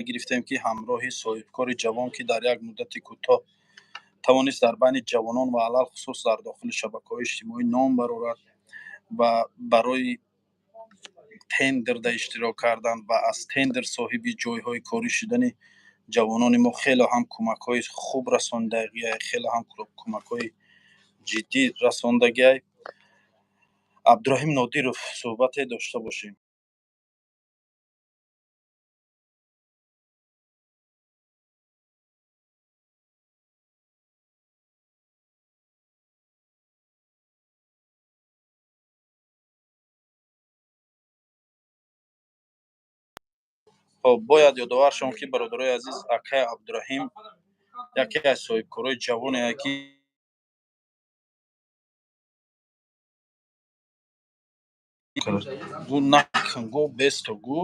Гирифтем, ки ҳамроҳи соҳибкори ҷавон, ки дар як муддати кӯтоҳ тавонист дар байни ҷавонон ва алалхусус дар дохили шабакаҳои иҷтимоӣ ном барорад ва барои тендерда иштирок кардан ва аз тендер соҳиби ҷойҳои корӣ шудани ҷавонони мо хеле ҳам кӯмакҳои хуб расондагиай, хеле ҳам кӯмакҳои ҷиддӣ расондагиай, Абдураҳим Нодиров суҳбате дошта бошем. Хоб, бояд ёдовар шавам, ки, бародарои азиз, акай Абдураҳим яке аз соҳибкорои ҷавоне, ки гӯ накун, гӯ бесто гӯ.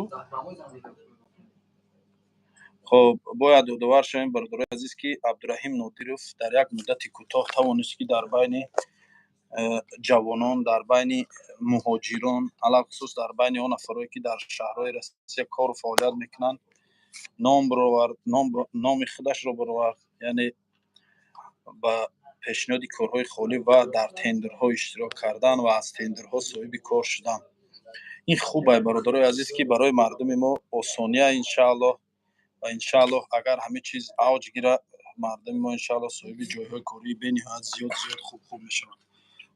Хоб, бояд ёдовар шавем, бародарои азиз, ки Абдураҳим Нодиров дар як муддати кӯтоҳ тавонист, ки дар байни ҷавонон, дар байни муҳоҷирон, алалхусус дар байни он нафарое, ки дар шаҳрҳои Россия кору фаъолият мекунанд, ном бировард, номи худашро бировард, яъне ба пешниҳоди корҳои холӣ ва дар тендерҳо иштирок кардан ва аз тендерҳо соҳиби кор шудан. Ин хуб ай, бародарои азиз, ки барои мардуми мо осония, иншааллоҳ. Ва иншааллоҳ, агар ҳамин чиз авҷ гирад, мардуми мо, иншааллоҳ, соҳиби ҷойҳои кории бениҳоят зиёд, зиёд, хуб, хуб мешаванд.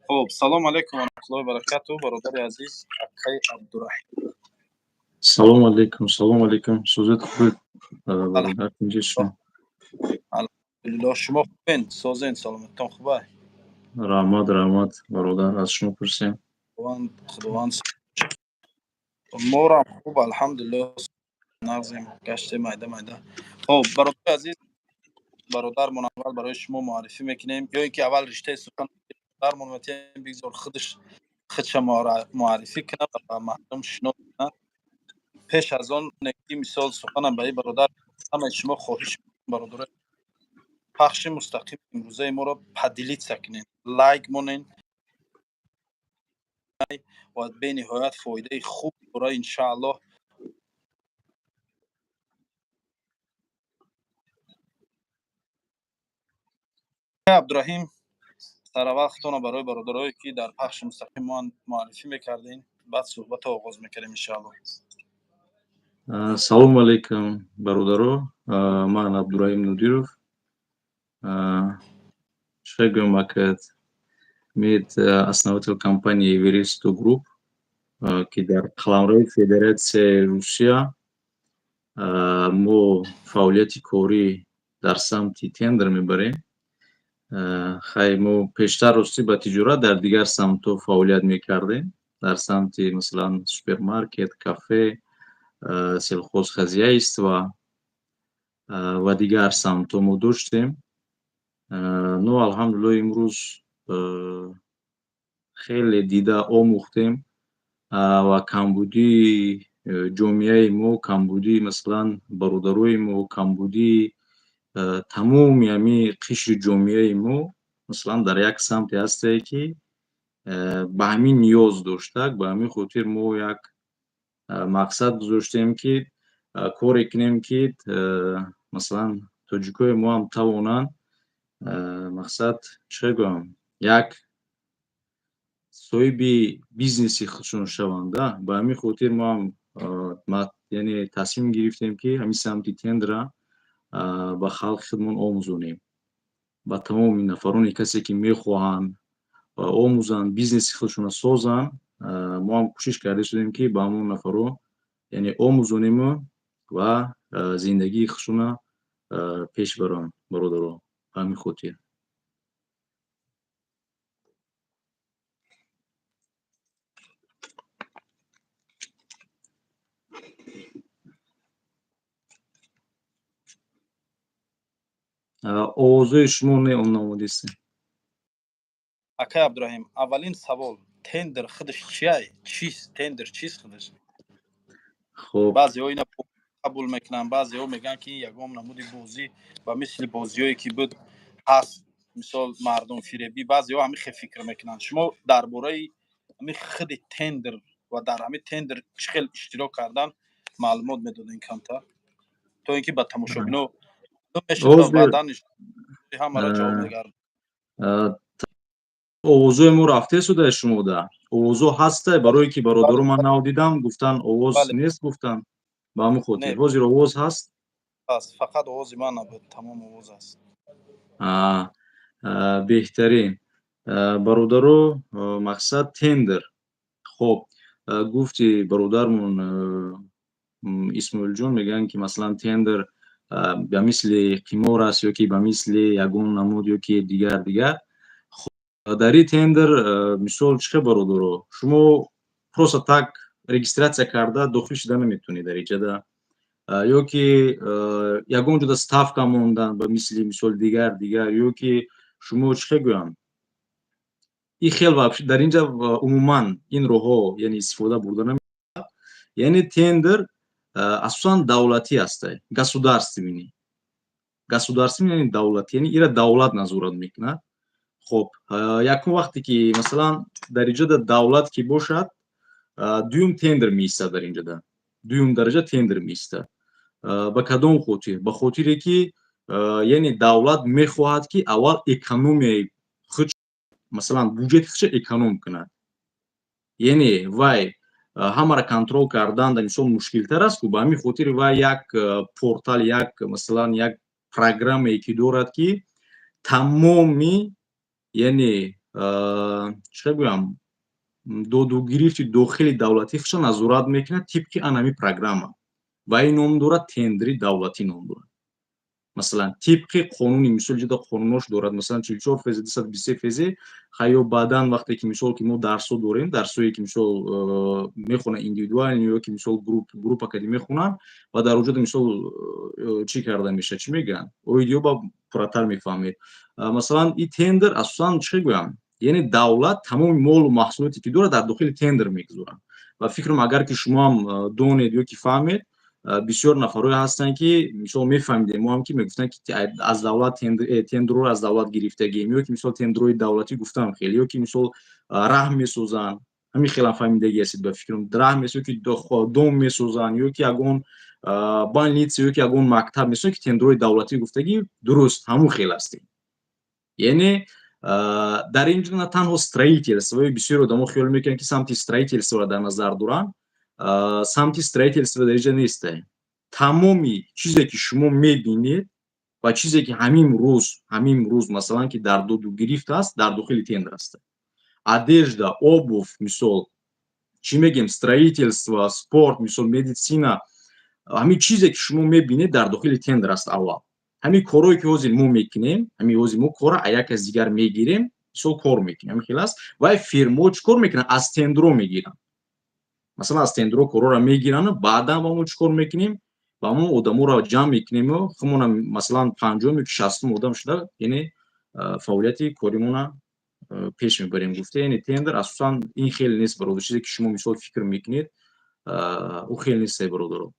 Хуб, салом алайкум ва раҳматуллоҳи баракату, бародари азиз, акай Абдураҳим. Салом алейкум, салом алейкум. Созед, хубед, бародар, инҷа шумо? Алҳамдулиллоҳ, шумо хубен, созен, саломаттон хубай? Раҳмат, раҳмат, бародар, аз шумо пурсем. Худованд, Худованд, морам хуб, алҳамдулиллоҳ, нағзем, гаштем майда майда. Хоб, бародари азиз, бародармон аввал барои шумо муаррифӣ мекунем ё ин ки аввал риштаи сухан бародармон метиҳем? Бигзор худаш худша муаррифӣ кунад ва мардум шинос кунад. Пеш аз он ки, мисол, суханам ба ин бародар, ҳамаи шумо хоҳиш, бародарои, пахши мустақими имрӯзаи моро поделиться кунед, лайк монед ва бениҳоят фоидаи хуб дора, иншааллоҳ. Абдураҳим, сараввал худтонро барои бародарое, ки дар пахши мустақим мо муаррифӣ мекардем, баъд суҳбатро оғоз мекардем, иншааллоҳ. Салому алейкум, бародаро. Ман Абдураҳим Нодиров. Чӣ гӯям, акат мед, основатель компании Эвересто Групп, ки дар қаламрави Федератсияи Русия мо фаъолияти корӣ дар самти тендер мебарем. Хай, мо пештар, ростӣ, ба тиҷорат дар дигар самтҳо фаъолият мекардем, дар самти, масалан, супермаркет, кафе, сельхозхозяйство ва дигар самтҳо мо доштем. Но, алҳамдулиллоҳ, имрӯз хеле дида омӯхтем ва камбудии ҷомеаи мо, камбудии, масалан, бародарои мо, камбудии тамоми ҳамин қишри ҷомеаи мо, масалан, дар як самте ҳастае, ки ба ҳамин ниёз доштак. Ба ҳамин хотир мо як мақсад гузоштем, ки коре кунем, ки, масалан, тоҷикои мо ҳам тавонанд, мақсад, чӣ гӯям, як соҳиби бизнеси худшон шаванд. Ба ҳамин хотир мо ҳам, яъне, тасмим гирифтем, ки ҳамин самти тендера ба халқи худмон омӯзонем, ба тамоми нафароне, касе ки мехоҳанд омӯзанд, бизнеси худшонро созанд. Мо ҳам кӯшиш карда шудем, ки ба ҳамон нафаро, яъне, омӯзонему ва зиндагии худшона пеш баранд, бародаро. Ба ҳамин хотир. Овозҳои шумо не омадист. Акай Абдураҳим, аввалин савол: тендер худаш чиай, чист тендер, чист худаш? Хуб. Баъзеҳо ина қабул мекунанд, баъзеҳо мегӯянд, ки ягон намуди бозӣ ба мисли бозиҳое, ки буд, ҳаст, мисол, мардумфиребӣ. Баъзеҳо ҳамин хел фикр мекунанд. Шумо дар бораи ҳамин худи тендер ва дар ҳамин тендер чӣ хел иштирок кардан маълумот медодем камтар. То ин ки ба тамошобино мешавад, баъдан ҳамаро ҷавоб мегардонем. Овозои мо рафтесуда шумода? Овозо ҳаста? Барое ки бародаро ман нав дидам, гуфтан, овоз нест, гуфтан. Ба ҳамин хотир ҳозир овоз ҳаст? Фақат овози ман набуд, тамом овоз аст. Беҳтарин, бародаро. Мақсад тендер. Хоб, гуфти бародармон Исмоилҷон, мегӯянд, ки масалан тендер ба мисли қимор аст ё ки ба мисли ягон намуд ё ки дигар дигар. Дар ин тендер, мисол, чӣ хел, бародаро, шумо просто так регистрация карда дохил шуда наметавонед дар иҷада ё ки ягон ҷода ставка мондан, ба мисли мисол дигар дигар, ё ки шумо, чӣ хел гӯям, ин хел дар инҷа умуман ин роҳҳо, яъне, истифода бурда намешавад. Яъне тендер асосан давлатӣ аст, государственный. Государственный яъне давлатӣ, яъне ира давлат назорат мекунад. Хоб, якум, вақте ки масалан дар инҷода давлат ки бошад, дуюм тендер меистад. Дар инҷода дуюм дараҷа тендер меистад. Ба кадом хотир? Ба хотире ки, яъне, давлат мехоҳад, ки аввал экономияи худ, масалан буҷети худша эконом кунад. Яъне вай ҳамаро контрол кардан дар мисол мушкилтар аст ку. Ба ҳамин хотир вай як портал, як, масалан, як программае ки дорад, ки тамоми, яъне, чӣ гӯям, додугирифти дохили давлатӣ худша назорат мекунад тибқи анами программа. Ва ин ном дорад, тендери давлатӣ ном дорад. Масалан, тибқи қонуни, мисол, ҷуда қонунош дорад, масалан, 44 ФЗ, 223 ФЗ. Ё баъдан вақте ки, мисол, ки мо дарсҳо дорем, дарсҳое ки, мисол, мехонанд индивидуально ё ки, мисол, группа кади мехонанд ва дар вуҷуди, мисол, чӣ карда мешавад, чӣ мегӯянд, оидиё ба пурратар мефаҳмед. Масалан, ин тендер асосан, чӣ гӯям, яъне давлат тамоми молу маҳсулоте ки дорад, дар дохили тендер мегузорад. Ва фикрам, агар ки шумоам донед ё ки фаҳмед, бисёр нафарое ҳастанд, ки, мисол, мефаҳмидем мо ҳам, ки мегуфтанд, ки аз давлат тендерро аз давлат гирифтагием ё ки, мисол, тендерҳои давлатӣ гуфтам хеле, ё ки, мисол, раҳ месозанд. Ҳамин хелам фаҳмидагӣ ҳастед, ба фикрам, раҳ месозанд, ки дом месозанд ё ки ягон больница ё ки ягон мактаб месозанд, ки тендерҳои давлатӣ гуфтагӣ. Дуруст, ҳамун хел ҳастем. Яъне дар ин ҷо на танҳо строительство. Бисёри одамо хиёл мекунанд, ки самти строительство ро дар назар доранд. Самти строительство дар инҷа несте. Тамоми чизе ки шумо мебинед ва чизе ки ҳамин рӯз, масалан, ки дар додугирифт аст, дар дохили тендер аст. Одежда, обувь, мисол, чӣ мегӯем, строительство, спорт, мисол, медицина, ҳамин чизе ки шумо мебинед, дар дохили тендер аст. Аввал ҳамин корҳое ки ҳозир мо мекунем, ҳамин ҳозир мо корро а як кас дигар мегирем, мисол, кор мекунем, ҳамин хел аст. Вай фирмаҳо чӣ кор мекунанд? Аз тендерҳо мегиранд. Масалан, аз тендерҳо корҳоро мегирану баъдан ба мо чӣ кор мекунем? Ба мо одаморо ҷамъ мекунему худмона, масалан, 50-ум ё ки 60-ум одам шуда, яъне фаъолияти коримона пеш мебарем гуфта. Яъне тендер асосан ин хел нест, бародар. Чизе ки шумо, мисол, фикр мекунед, ӯ хел нест, бародаро.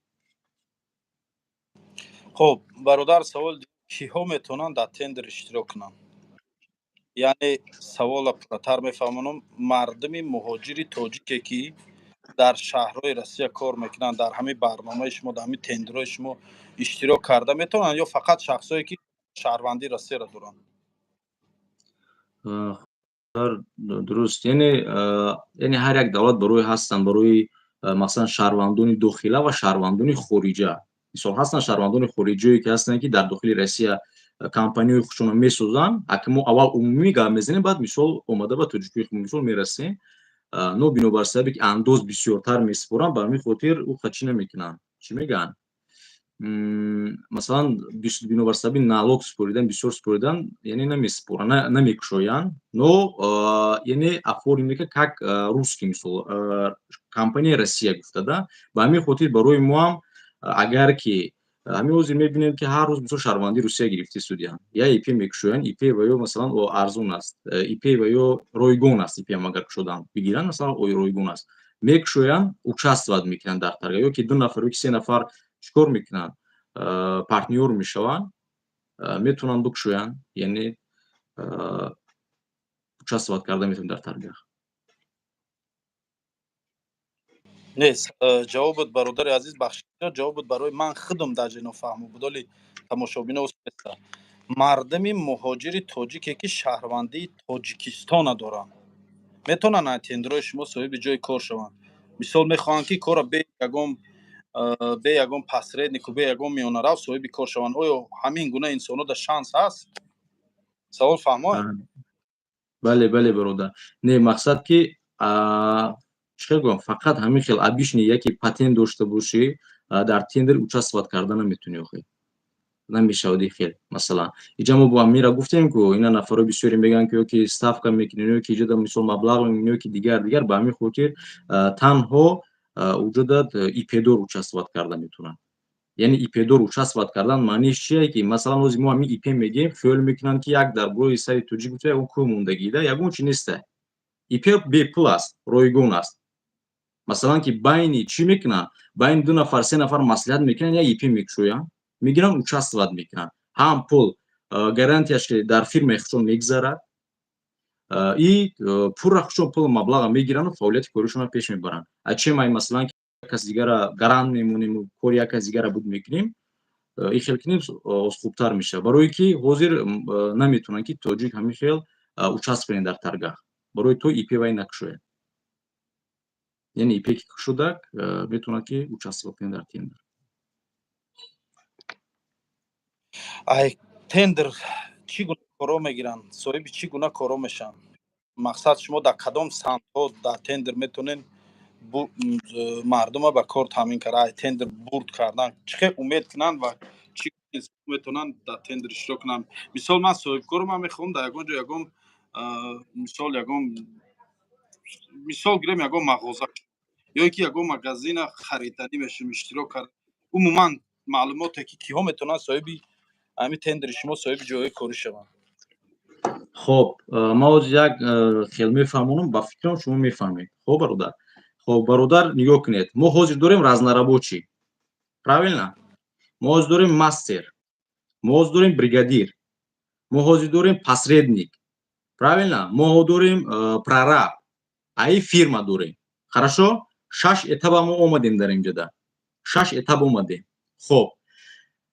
Хуб, бародар, савол: киҳо метавонанд дар тендер иштирок кунанд? Яъне савола пурратар мефаҳмонам: мардуми муҳоҷири тоҷике, ки дар шаҳрҳои Россия кор мекунанд, дар ҳамин барномаи шумо, дар ҳамин тендерҳои шумо иштирок карда метавонанд ё фақат шахсое, ки шаҳрвандии Россияро доранд? Дуруст. Яъне ҳар як давлат барои ҳастанд, барои, масалан, шаҳрвандони дохила ва шаҳрвандони хориҷа. Мисол, ҳастанд шаҳрвандони хориҷое, ки ҳастанд, ки дар дохили Россия компанияҳои худшонро месозанд. Аки мо аввал умумӣ гап мезанем, баъд, мисол, омада ба тоҷикои худмон, мисол, мерасем. Но бинобар сабабе ки андоз бисёртар месупоранд, ба ҳамин хотир ӯ чӣ намекунанд, чӣ мегӯянд, масалан, бинобар сабаби налог супоридан, бисёр супоридан, яъне намесупоранд, намекушоянд. Но, яъне, оформим мекунад как русский, мисол, компания Россия гуфта да. Ба ҳамин хотир барои мо ҳам, агар ки ҳамин ҳозир мебинем, ки ҳар рӯз, мисол, шаҳрвандии Русия гирифта истодиянд, я ИП мекушоянд. ИП ва ё, масалан, арзон аст, ИП ва ё ройгон аст. ИП ам агар кушодан бигиранд, масалан, ройгон аст, мекушоянд, участвовать мекунанд дар торга. Ё ки ду нафар ё ки се нафар чӣ кор мекунанд, партнёр мешаванд, метавонанд бикушоянд, яъне участвовать карда метавонанд дар торгах. Нест, ҷавобот, бародари азиз, бахшида, ҷавобот барои ман худам даже нофаҳмо будоли тамошобино. Мардами муҳоҷири тоҷике, ки шаҳрвандии Тоҷикистона доранд, метавонанд аз тендерҳои шумо соҳиби ҷои кор шаванд? Мисол, мехоҳанд, ки корро бе ягон посреднику, бе ягон миёнарав соҳиби кор шаванд. Оё ҳамин гуна инсонҳо дар шанс ҳаст? Савол фаҳмо? Бале, бародар. Не, мақсад ки чӣ хел гӯям, фақат ҳамин хел обычный яке патент дошта бошӣ, дар тендер участвовать карда наметавонӣ. Охи, намешавад хел. Масалан, иҷа мо бо Амира гуфтем, ку ина нафаро бисёре мегӯянд, ки ёки ставка мекунем, ёки иҷода, мисол, маблағ мекунем, ёки дигар дигар. Ба ҳамин хотир танҳо уҷода ИПдор участвовать карда метавонанд. Яъне ИПдор участвовать кардан маъниш чие, ки масалан ҳозир мо ҳамин ИП мегӯем, хиёл мекунанд, ки як дар болои сари тоҷик гуфта, ягон кӯҳ мондагида, ягон чи неста. ИП бепул аст, ройгон аст. Масалан, ки байни чӣ мекунанд, байни ду нафар, се нафар маслиҳат мекунанд, як ИП мекушоянд, мегиранд, участвовать мекунанд. Ҳам пул гарантияш дар фирмаи худшон мегузарад и пурра худшон пул маблаға мегиранду фаъолияти коришонро пеш мебаранд. А чем ай, масалан, кас дигара гарант мемонему, кори як кас дигара буд мекунем, ин хел кунем, хубтар мешавад. Барое ки ҳозир наметавонанд, ки тоҷик ҳамин хел участвовать кунед дар торгах, барои то ИП вай накушояд. Яъне ИП ки кушодак, метавонад, ки участвовать кунед дар тендер. Ай тендер чӣ гуна корҳо мегиранд, соҳиби чӣ гуна корҳо мешаванд? Мақсад, шумо дар кадом самтҳо дар тендер метавонед мардума ба кор таъмин карда, ай тендер бурд кардан чӣ хел умед кунанд ва чӣ метавонанд дар тендер иштирок кунанд? Мисол, ман соҳибкору, ман мехоҳам дар ягон ҷо ягон, мисол, ягон мисол гирем, ягон мағоза ё ки ягон магазина хариданӣ мешавем, иштирок кард. Умуман, маълумоте, ки киҳо метавонанд соҳиби ҳамин тендери шумо, соҳиби ҷойҳои корӣ шаванд? Хоб, ман ҳозир як хел мефаҳмонам, ба фикрам, шумо мефаҳмед. Хоб, бародар, хоб, бародар, нигоҳ кунед. Мо ҳозир дорем разнорабочий, правильно? Мо ҳозир дорем мастер, мо ҳозир дорем бригадир, мо ҳозир дорем посредник, правильно? Мо дорем прораб, аи фирма дорем. Хорошо, шаш этапа мо омадем дар инҷода, шаш этап омадем. Хоб,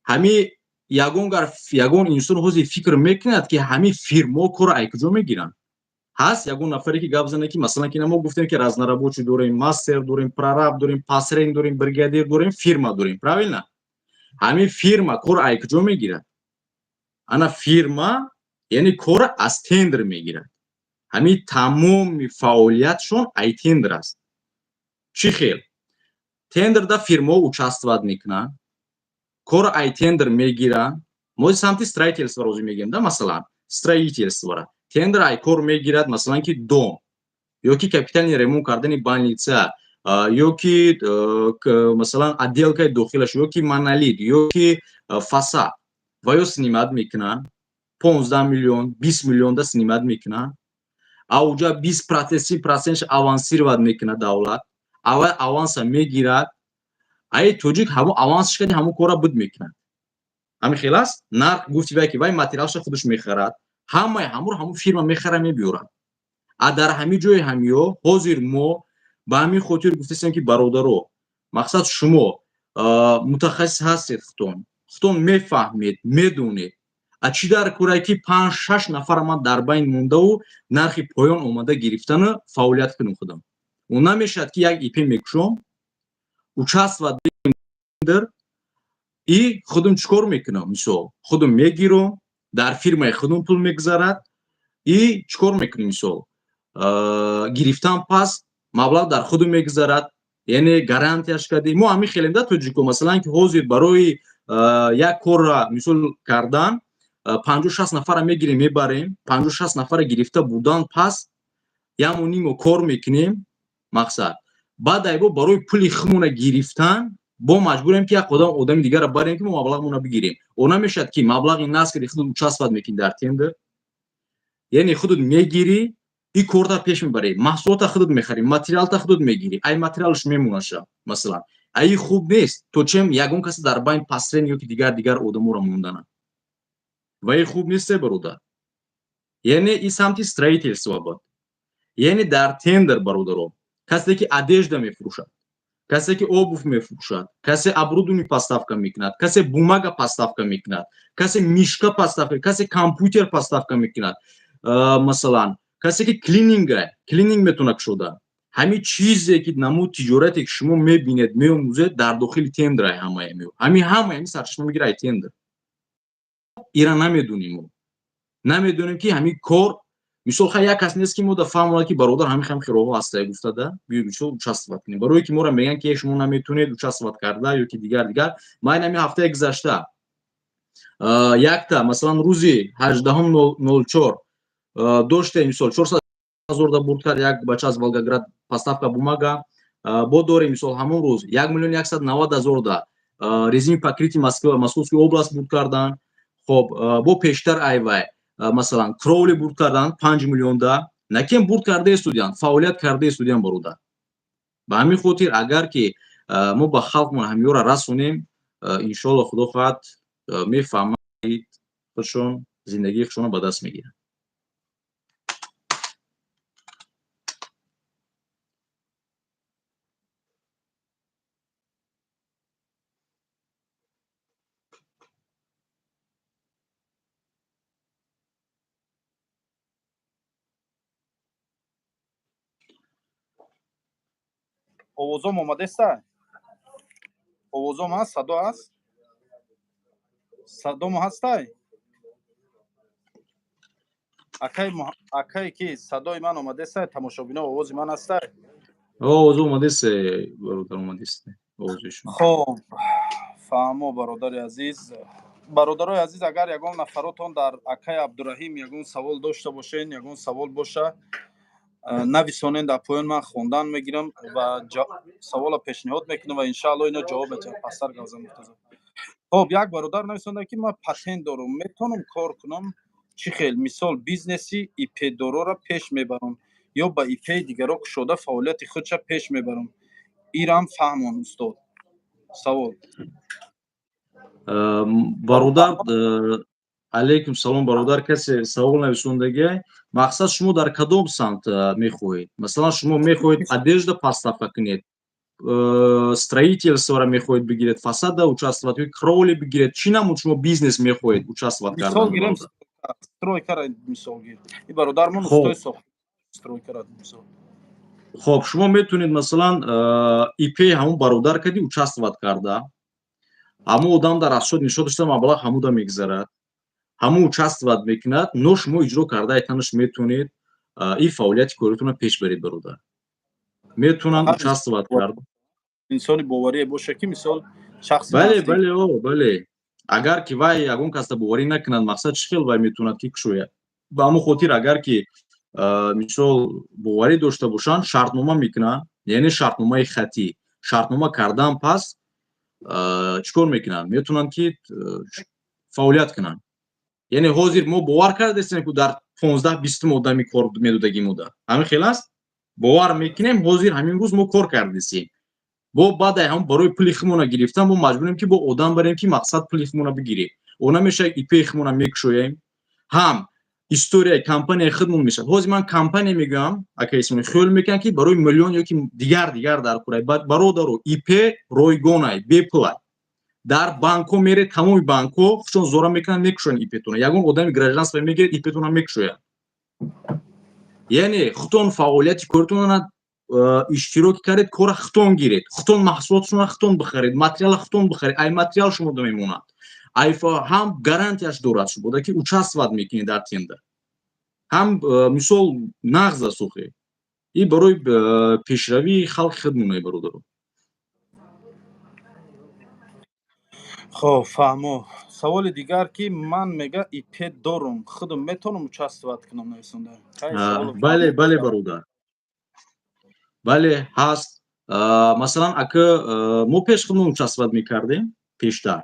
ҳами ягон гар ягон инсон ҳозир фикр мекунад, ки ҳамин фирмао корро ай куҷо мегиранд? Ҳаст ягон нафаре, ки гап зане, ки масалан, ки мо гуфтем, ки разнорабочий дорем, мастер дорем, прораб дорем, посредник дорем, бригадир дорем, фирма дорем, правильно? Ҳамин фирма кор ай куҷо мегирад? Ана фирма, яъне корро аз тендер мегирад. Ҳамин тамоми фаъолиятшон ай тендер аст. Чӣ хел тендерда фирмао участвовать мекунанд, корро ай тендер мегиранд? Мо самти строительство розӣ мегӯем да. Масалан, строительствора тендер ай кор мегирад, масалан, ки дом ё ки капитальный ремонт кардани больница, ё ки, масалан, отделкаи дохилаш, ё ки монолит, ё ки фасад, ва ё снимать мекунанд, 15 миллион, 20 миллион да снимать мекунанд. А уҷа 20%, 30%ш авансировать мекунад давлат, аввал аванса мегирад. Аи тоҷик ҳамон авансш кади, ҳамон корра буд мекунад. Ҳамин хел аст. Нарх гуфти вай, ки вай материалша худаш мехарад, ҳамаи ҳамуро ҳамон фирма мехара, мебиёрад. А дар ҳамин ҷои ҳамиё ҳозир мо ба ҳамин хотир гуфтастем, ки бародаро, мақсад, шумо мутахассис ҳастед, худтон мефаҳмед, медонед. А чӣ дар кора, ки панҷ шаш нафара ман дар байн мондаву нархи поён омада гирифтану фаъолият кунам худам? Ӯ намешавад, ки як ИП мекушом, участвовать и худам чӣ кор мекунам? Мисол, худам мегирам, дар фирмаи худам пул мегузарад и чӣ кор мекунем? Мисол, гирифтан пас маблағ дар худам мегузарад, яъне гарантияш кардем. Мо ҳамин хелем да, тоҷико. Масалан, ки ҳозир барои як корра, мисол, кардан 50-60 нафара мегирем, мебарем, 50-60 нафара гирифта бурдан пас яму нимо кор мекунем. Мақсад, баъд айбо барои пули худмона гирифтан бо маҷбурем, ки як одам, одами дигарро барем, ки мо маблағмона бигирем. О, намешавад, ки маблағи наст, ки худут участвовать мекунӣ дар тендер, яъне худут мегирӣ и корта пеш мебарӣ, маҳсулота худут мехарӣ, материалта худут мегирӣ, ай материалш мемонаша. Масалан, аи хуб нест, то чем ягон касе дар байн посредник ё ки дигар дигар одаморо мондананд. Ва и хуб несте, бародар. Яъне и самти строительство буд. Яъне дар тендер, бародаро, касе ки одежда мефурӯшад. Касе ки обувь мефурӯшад, касе оборудование поставка мекунад, касе бумага поставка мекунад, касе мышка поставка, касе компютер поставка мекунад, масалан, касе ки клининга, клининг метавона кушода. Ҳамин чизе ки намуд тиҷорате ки шумо мебинед, меомӯзед, дар дохили тендера ҳамаи ҳамин, ҳамаи ҳамин сарчашма мегира ай тендер. Ира намедонем, мо намедонем, ки ҳамин кор, мисол, хай, як кас нест, ки мо да фаҳмонад, ки бародар, ҳамин хам роҳҳо ҳастая, гуфтада, биё, мисол, участвовать кунем. Барое ки моро мегӯянд, ки шумо наметавонед участвовать карда ё ки дигар дигар. Ман ҳамин ҳафтаи гузашта якта, масалан, рӯзи 18.04 доштем, мисол, 400 000 да бурд кард як бача аз Волгоград, поставка бумага. Бо дорем, мисол, ҳамон рӯз 1 190 000 да резиновый покрытие Москва, Московская область бурд карданд. Хоб, бо пештар айвай, масалан, кровли бурд карданд 5 миллион да. Накем бурд кардаи студиан, фаъолият кардаи студиан, бародар. Ба ҳамин хотир, агар ки мо ба халқмон ҳамиёра расонем, иншоалло, худо хоҳад, мефаҳмад, худшон зиндагии худшонро ба даст мегиранд. Овозом омадеста? Овозом ҳаст? Садо ҳаст? Садомо ҳастай, акай? Акай, ки садои ман омадеста? Тамошобино, овози ман ҳастай? Овоз омадест, бародар, омадест овози шумо. Хоб, фаҳмо, бародари азиз. Бародарои азиз, агар ягон нафаротон дар акай Абдураҳим ягон савол дошта бошен, ягон савол боша, нависонен дар поён, ман хондан мегирам ва савола пешниҳод мекунам ва иншаалло ино ҷавоб медиҳам. Пастар гавзан Муртазо. Хоб, як бародар нависонда, ки ман патент дорам, метавонам кор кунам? Чӣ хел? Мисол, бизнеси ИП-дорора пеш мебарам ё ба ИП-и дигаро кушода фаъолияти худша пеш мебарам? Ирам фаҳмон, устод. Савол. Бародар, алейкум салом, бародар. Касе савол нависондагиай, мақсад, шумо дар кадом самт мехоҳед? Масалан, шумо мехоҳед одежда поставка кунед, строительство ро мехоҳед бигиред, фасада участвовать ё кровли бигиред? Чӣ намуд шумо бизнес мехоҳед участвовать кардан? Стройка ра мисол гир. И бародармон устои сохт, стройка ра мисол. Хоб, шумо метавонед, масалан, ИП ҳамун бародар кади участвовать карда, ҳамун одам дар расчёт нишон дошта, маблағ ҳамуда мегузарад, ҳамун участвовать мекунад, но шумо иҷро карда айтанаш метавонед ин фаъолияти коритонро пеш баред, бародар. Метавонанд участвовать кард. Инсони боварие боша, ки мисол шахси Бале, бале, о, бале. Агар ки вай ягон касда боварӣ накунад, мақсад, чӣ хел вай метавонад ки кушояд? Ба ҳамон хотир, агар ки мисол боварӣ дошта бошанд, шартнома мекунанд, яъне шартномаи хаттӣ. Шартнома кардан пас чӣ кор мекунанд? Метавонанд ки фаъолият кунанд. Яъне ҳозир мо бовар кардастем, ки дар 15-20-ум одами кор медодагӣ мода ҳамин хел аст, бовар мекунем. Ҳозир ҳамин рӯз мо кор кардастем, бо баъд ҳам барои пули худмона гирифтан мо маҷбурем, ки бо одам барем, ки мақсад, пули худмона бигирем. О, намешавад, ИП-и худмона мекушоем, ҳам историяи компанияи худмон мешавад. Ҳозир ман компания мегӯям, ака Исмоил, хиёл мекунам, ки барои миллион ё ки дигар дигар дар курай. Бародаро, ИП ройгонай, бепулай. Дар банкҳо меред, тамоми банкҳо худшон зора мекунанд, мекушоянд ИП-тона. Ягон одами гражданство мегиред, ИП-тона мекушояд. Яъне худтон фаъолияти коритонро иштирок кардед, кора худтон гиред, худтон маҳсулотшонро худтон бихаред, материала худтон бихаред. Ай материал шумо мемонад, ай ҳам гарантияш дорад шумода, ки участвовать мекунед дар тендер, ҳам мисол нағз аст. Охе, и барои пешравии халқи худмонай, бародаро. Хоб, фаҳмо. Саволи дигар, ки ман, мега, ИП дорум, худам метавонам участвовать кунам, нависонда. Бале, бале, бародар, бале, ҳаст. Масалан, ака, мо пеш худмон участвовать мекардем пештар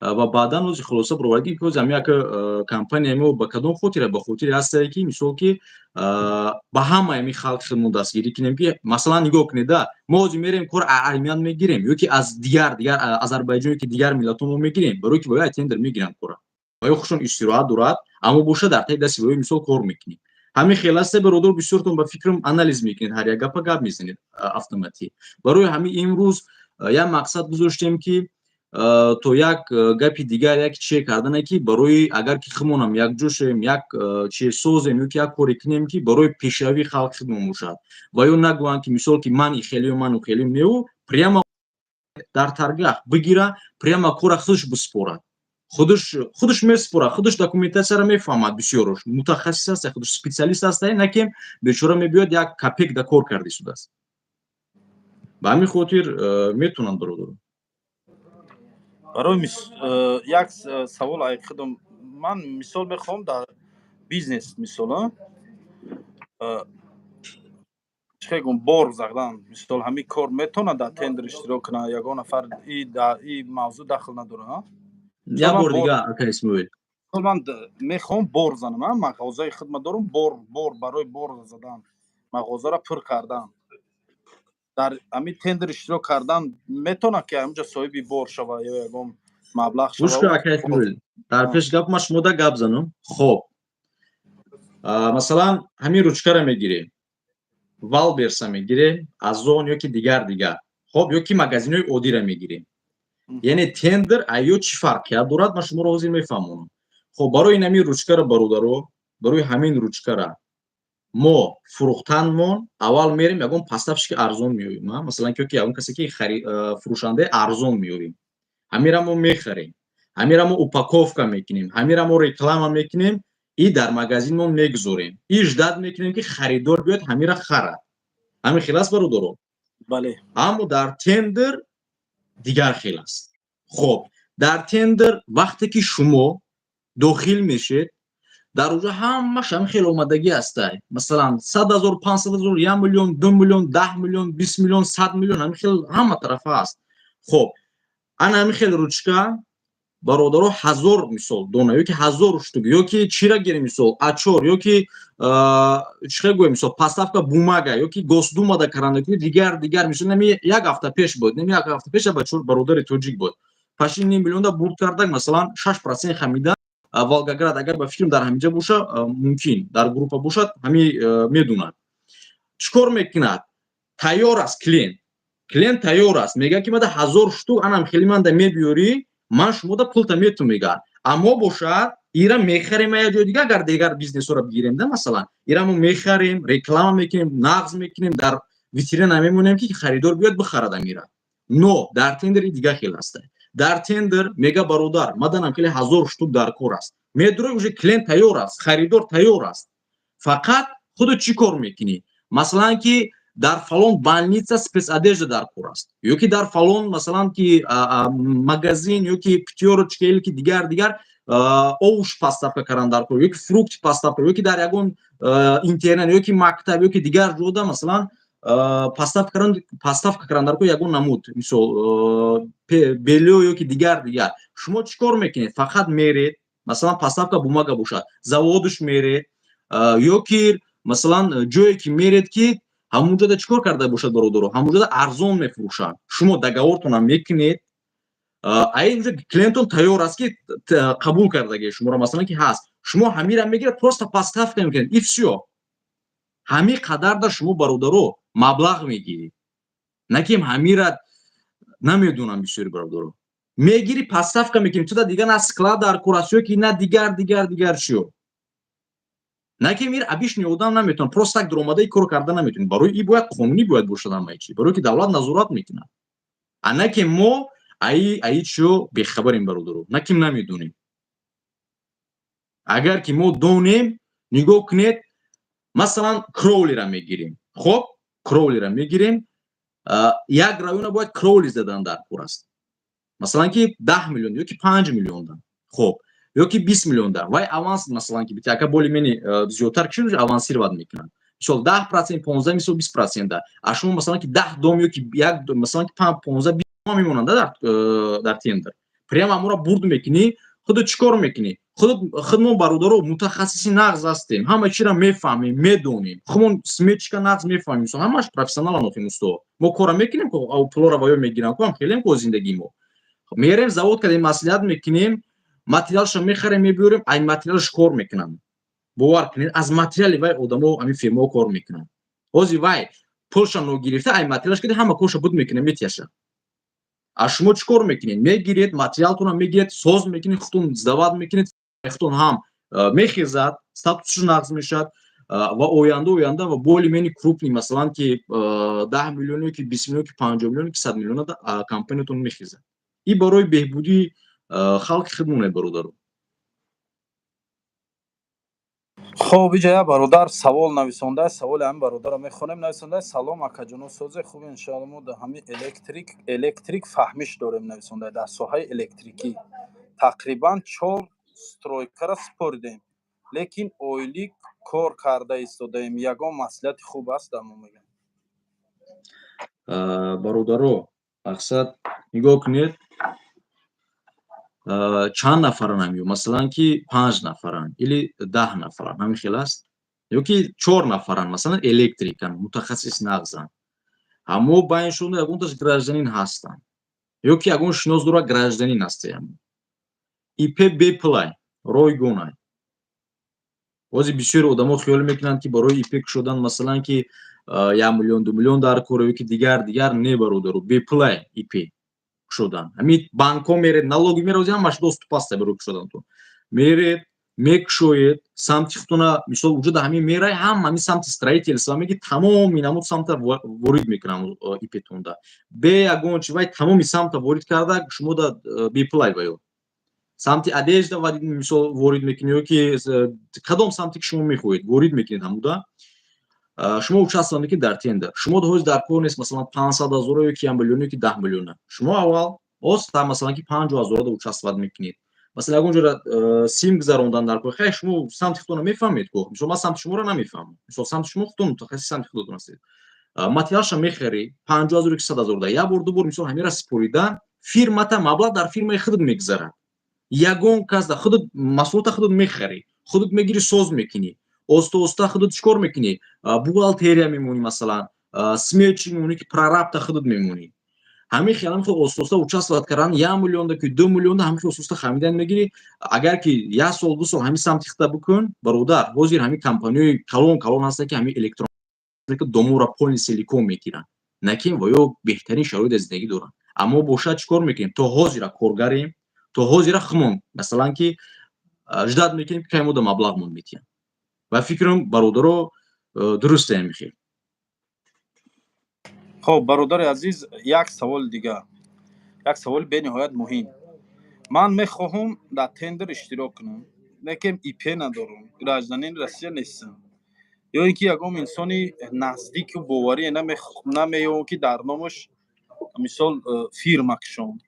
ва баъдан ози хулоса баровардем, ки ҳози ҳами, ака, компанияи мо ба кадом хотира? Ба хотире ҳастае, ки мисол, ки ба ҳамаи ҳами халқи худмон дастгирӣ кунем, ки масалан, нигоҳ кунед, да, мо ҳозир мерем, кор армян мегирем ё ки аз дигар дигар Озарбойҷон ё ки дигар миллатҳо мо мегирем, барое ки бояд тендер мегиранд кора, ва ё худшон истироҳат дорад, аммо боша, дар таи дасти воё, мисол, кор мекунем. Ҳамин хел аста, бародар. Бисёртон, ба фикрам, анализ мекунед, ҳар як гапа гап мезанед автоматӣ. Барои ҳамин имрӯз як мақсад гузоштем, ки то як гапи дигар, як чие кардане, ки барои агар ки худмонам якҷо шавем, як чие созем ё ки як коре кунем, ки барои пешравии халқ хидмат бошад ва ё нагӯянд, ки мисол, ки ман ихелию ману хеле неу. Прямо дар торгах бигира, прямо кора худаш биспорад, худаш меспорад, худаш документатсияро мефаҳмад. Бисёрош мутахассис аст, худаш специалист аст, на ки бечора мебиёд, як копейка да кор карда истодааст. Ба ҳамин хотир метавонанд, бародаро. Барои як савол ай худам. Ман мисол мехоҳам дар бизнес, мисол, чӣ гум, бор задан, мисол, ҳамин кор метавонад дар тендер иштирок кунад ягон нафар? И мавзӯъ дахл надорад? Як бор дига, ака Исмоил. Ман мехоҳам бор занам, мағозаи хидмат дорам, бор барои бор задан, мағозаро пур кардан, дар ҳамин тендер иштирок кардан метавонад, ки ҳаминҷо соҳиби бор шава ё ягон маблағ? Гӯш кун, ака Исмоил, дар пеш гап ма шумода гап занам. Хоб, масалан, ҳамин ручкаро мегирем, Вайлдберриса мегирем, Озон ё ки дигар дигар, хоб, ё ки магазинҳои оддиро мегирем. Яъне тендер айё чӣ фарқият дорад, ман шуморо ҳозир мефаҳмонам. Хоб, барои ин ҳамин ручкаро, бародаро, барои ҳамин ручкара мо фурӯхтанмон, аввал мерем, ягон поставщики арзон меёбем, масалан, ки ягон касе ки фурӯшандаи арзон меёбем. Ҳамира мо мехарем, ҳамира мо упаковка мекунем, ҳамира мо реклама мекунем и дар магазинмон мегузорем, и ждать мекунем, ки харидор биёд, ҳамира харад. Ҳамин хел аст, бародаро? Бале. Аммо дар тендер дигар хел аст. Хоб, дар тендер вақте ки шумо дохил мешед, дар оҷо ҳамаш ҳамин хел омадагӣ ҳастай. Масалан, 100 000, 500 000, 1 миллион, 2 миллион, 10 миллион, 20 миллион, 100 миллион, ҳамин хел ҳама тарафа аст. Хоб, ана ҳамин хел ручка, бародаро, 1000, мисол, дона ё ки 1000 штук, ё ки чира гирем, мисол, А4, ё ки чӣ гӯем, мисол, поставка бумага, ё ки Госдумада каранда, дигар дигар. Мисол, нами як ҳафта пеш буд, нами як ҳафта пеш бародари тоҷик буд, паши ним миллионда бурд кардак, масалан, 6% хамида. Волгоград, агар, ба фикрам, дар ҳаминҷа боша, мумкин дар группа бошад, ҳами медонад, чӣ кор мекунад. Тайёр аст клиент, клиент тайёр аст, мегӯяд, ки мада 1000 штук анам хеле манда мебиёрӣ, ман шумода пулта метум, мегӯяд. Аммо бошад, ира мехарем як ҷои дигар, агар дигар бизнесҳоро бигирем да, масалан, ира мо мехарем, реклама мекунем, нағз мекунем, дар витрина мемонем, ки харидор биёд, бихарад амира. Но дар тендери дигар хел аста. Дар тендер мега: «Бародар, маданам хеле 1000 штук дар кор аст». Медурӣ, уже клиент тайёр аст, харидор тайёр аст. Фақат худо чӣ кор мекунӣ? Масалан, ки дар фалон больница спецодежда дар кор аст, ё ки дар фалон, масалан, ки магазин, ё ки Пятёрочка, или ки дигар дигар, овощ поставка кардан дар кор, ё ки фрукт поставка, ё ки дар ягон интернет, ё ки мактаб, ё ки дигар ҷода, масалан, поставка кардан дар кор, ягон намуд, мисол, бельё ё ки дигар дигар. Шумо чӣ кор мекунед? Фақат меред, масалан, поставка бумага бошад, заводуш меред, ё ки, масалан, ҷое ки меред, ки ҳамунҷода чӣ кор карда бошад, бародаро, ҳамунҷода арзон мефурӯшанд. Шумо договортонам мекунед, аинҷо клиентон тайёр аст, ки қабул кардаги шуморо, масалан, ки ҳаст. Шумо ҳамира мегиред, просто поставка мекунед и всё. Ҳамин қадар да шумо, бародаро, маблағ мегиред. На ки ҳамира намедонам, бисёри бародаро мегири, поставка мекунӣ, туда дигар на склад дар кор аст, ё ки на дигар дигар дигар чиё. На ки мир обычный одам наметавонад просто так дуромада кор карда наметавонад. Барои и бояд қонунӣ бояд бошад ҳамаи чи, барои ки давлат назорат мекунад. А на ки мо аи чиё бехабарем, бародаро, на ки намедонем. Агар ки мо донем, нигоҳ кунед, масалан, кровлира мегирем. Хоб, кровлира мегирем, як района бояд кровли задан дар кор аст, масалан, ки 10 миллион ё ки 5 миллионда, хоб, ё ки 20 миллионда. Вай аванс, масалан, ки битака боли мени зиёдтар киши, авансировать мекунад, мисол, 10%, 15, мисол, 20%. А шумо, масалан, ки 10 дом ё ки як, масалан, ки 15, 20 мемонанд дар тендер, прямо амура бурд мекунӣ. Худо чӣ кор мекунӣ? Худмон, бародаро, мутахассиси нағз ҳастем, ҳама чиро мефаҳмем, медонем, худмон сметчика нағз мефаҳмем, мисол, ҳамаш профессионалан. Охи усто, мо кора мекунем, пулора ва ё мегирам, ку ҳам хелем ко зиндагии мо. Мерем, завод кардем, маслиҳат мекунем, материалшо мехарем, мебиёрем, ай материалш кор мекунам. Бовар кунед, аз материали вай одамо, ҳамин фирмаҳо кор мекунанд. Ҳозир вай пулша ногирифта, ай материалаш кида, ҳама корша буд мекунад, метияша. А шумо чӣ кор мекунед? Мегиред материалтонро, мегиред, соз мекунед, худтон сдавать мекунед, худтон ҳам мехезад, статусш нағз мешавад ва оянда ва более-менее крупный, масалан, ки 10 миллионе, ки 20 миллион, ки 50 миллион, ки 100 миллиона компаниятон мехезад. И барои беҳбудии халқи худмоне, бародаро. Хоб, иҷа як бародар савол нависондааст. Саволи ҳамин бародарро мехонем. Нависондааст: «Салом, акаҷоно, созе, хуб, иншоалло. Мо дар ҳамин электрик фаҳмиш дорем», нависондааст, «дар соҳаи электрикӣ тақрибан чор стройкара супоридем, лекин ойлик кор карда истодаем. Ягон маслиҳати хуб аст дар мо?» Мегӯям. Бародаро, мақсад, нигоҳ кунед, чанд нафаран ҳамё, масалан, ки панҷ нафаранд или 10 нафаранд, ҳамин хел аст, ё ки чор нафаранд, масалан, электрикан, мутахассис нағзанд, ҳамо байншон ягонташ гражданин ҳастанд ё ки ягон шинос дора, гражданин ҳастаям, ИП бепулай, ройгонай. Ҳозир бисёри одамо хиёл мекунанд, ки барои ИП кушодан, масалан, ки 1 миллион, 2 миллион дар кор ё ки дигар дигар. Не, бародаро, бепулай ИП кушодан. Ҳамин банкҳо меред, налоги меред, ҳамаш доступ аста барои кушодантон. Меред, мекушоед самти худтона, мисол, вуҷуда ҳамин мерай, ҳам ҳамин самти строительство меги, тамоми намуд самта ворид мекунам ИПтонда, бе ягон чи. Вай тамоми самта ворид карда, шумо да бепулай ва ё самти одежда, ва мисол, ворид мекунед ё ки кадом самте ки шумо мехоҳед, ворид мекунед. Ҳамуда шумо участвовать мекунед дар тендер. Шумо ҳоз дар кор нест, масалан, 500 ҳазора ё ки 1 миллион ё ки 10 миллиона. Шумо аввал оста, масалан, ки 50 ҳазорада участвовать мекунед. Масалан, ягон ҷора сим гузарондан дар кор. Хай, шумо самти худтонро мефаҳмед ко, мисол, ман самти шуморо намефаҳмам. Мисол, самти шумо, худтон мутахассиси самти худатон ҳастед. Материалша мехарӣ 50 ҳазор ки 100 ҳазор да, як бор, ду бор, мисол, ҳамира супоридан фирмата, маблағ дар фирмаи худат мегузарад. Ягон кас да худат маҳсулота худат мехарӣ, худат мегирӣ, соз мекунӣ, оста оста худат чӣ кор мекунӣ? Бухгалтерия мемонӣ, масалан, сметчик мемонӣ, ки прорабта худат мемонӣ. Ҳамин хел, ҳамин хел оста оста участвовать кардан, 1 миллионда ки 2 миллионда, ҳамин хел оста оста хамидан мегирӣ. Агар ки як сол, 2 сол ҳамин самти хита бикун, бародар, ҳозир ҳамин компаниҳои калон калон ҳастанд, ки ҳамин электрон доморо полный целиком мегиранд, накин ва ё беҳтарин шароити зиндагӣ доранд. Аммо бошад, чӣ кор мекунем? То ҳозира коргарем, то ҳозира хумон, масалан, ки ждать мекунем, ки кай мода маблағмон метиҳанд. Ва фикрам, бародаро, дурусте ҳамин хел. Хоб, бародари азиз, як саволи дигар, як саволи бениҳоят муҳим. Ман мехоҳам дар тендер иштирок кунам, лекин ИП надорам, гражданини Россия нестам ё ин ки ягон инсони наздику боварӣ намеёвам, ки дар номаш, мисол, фирма кушом.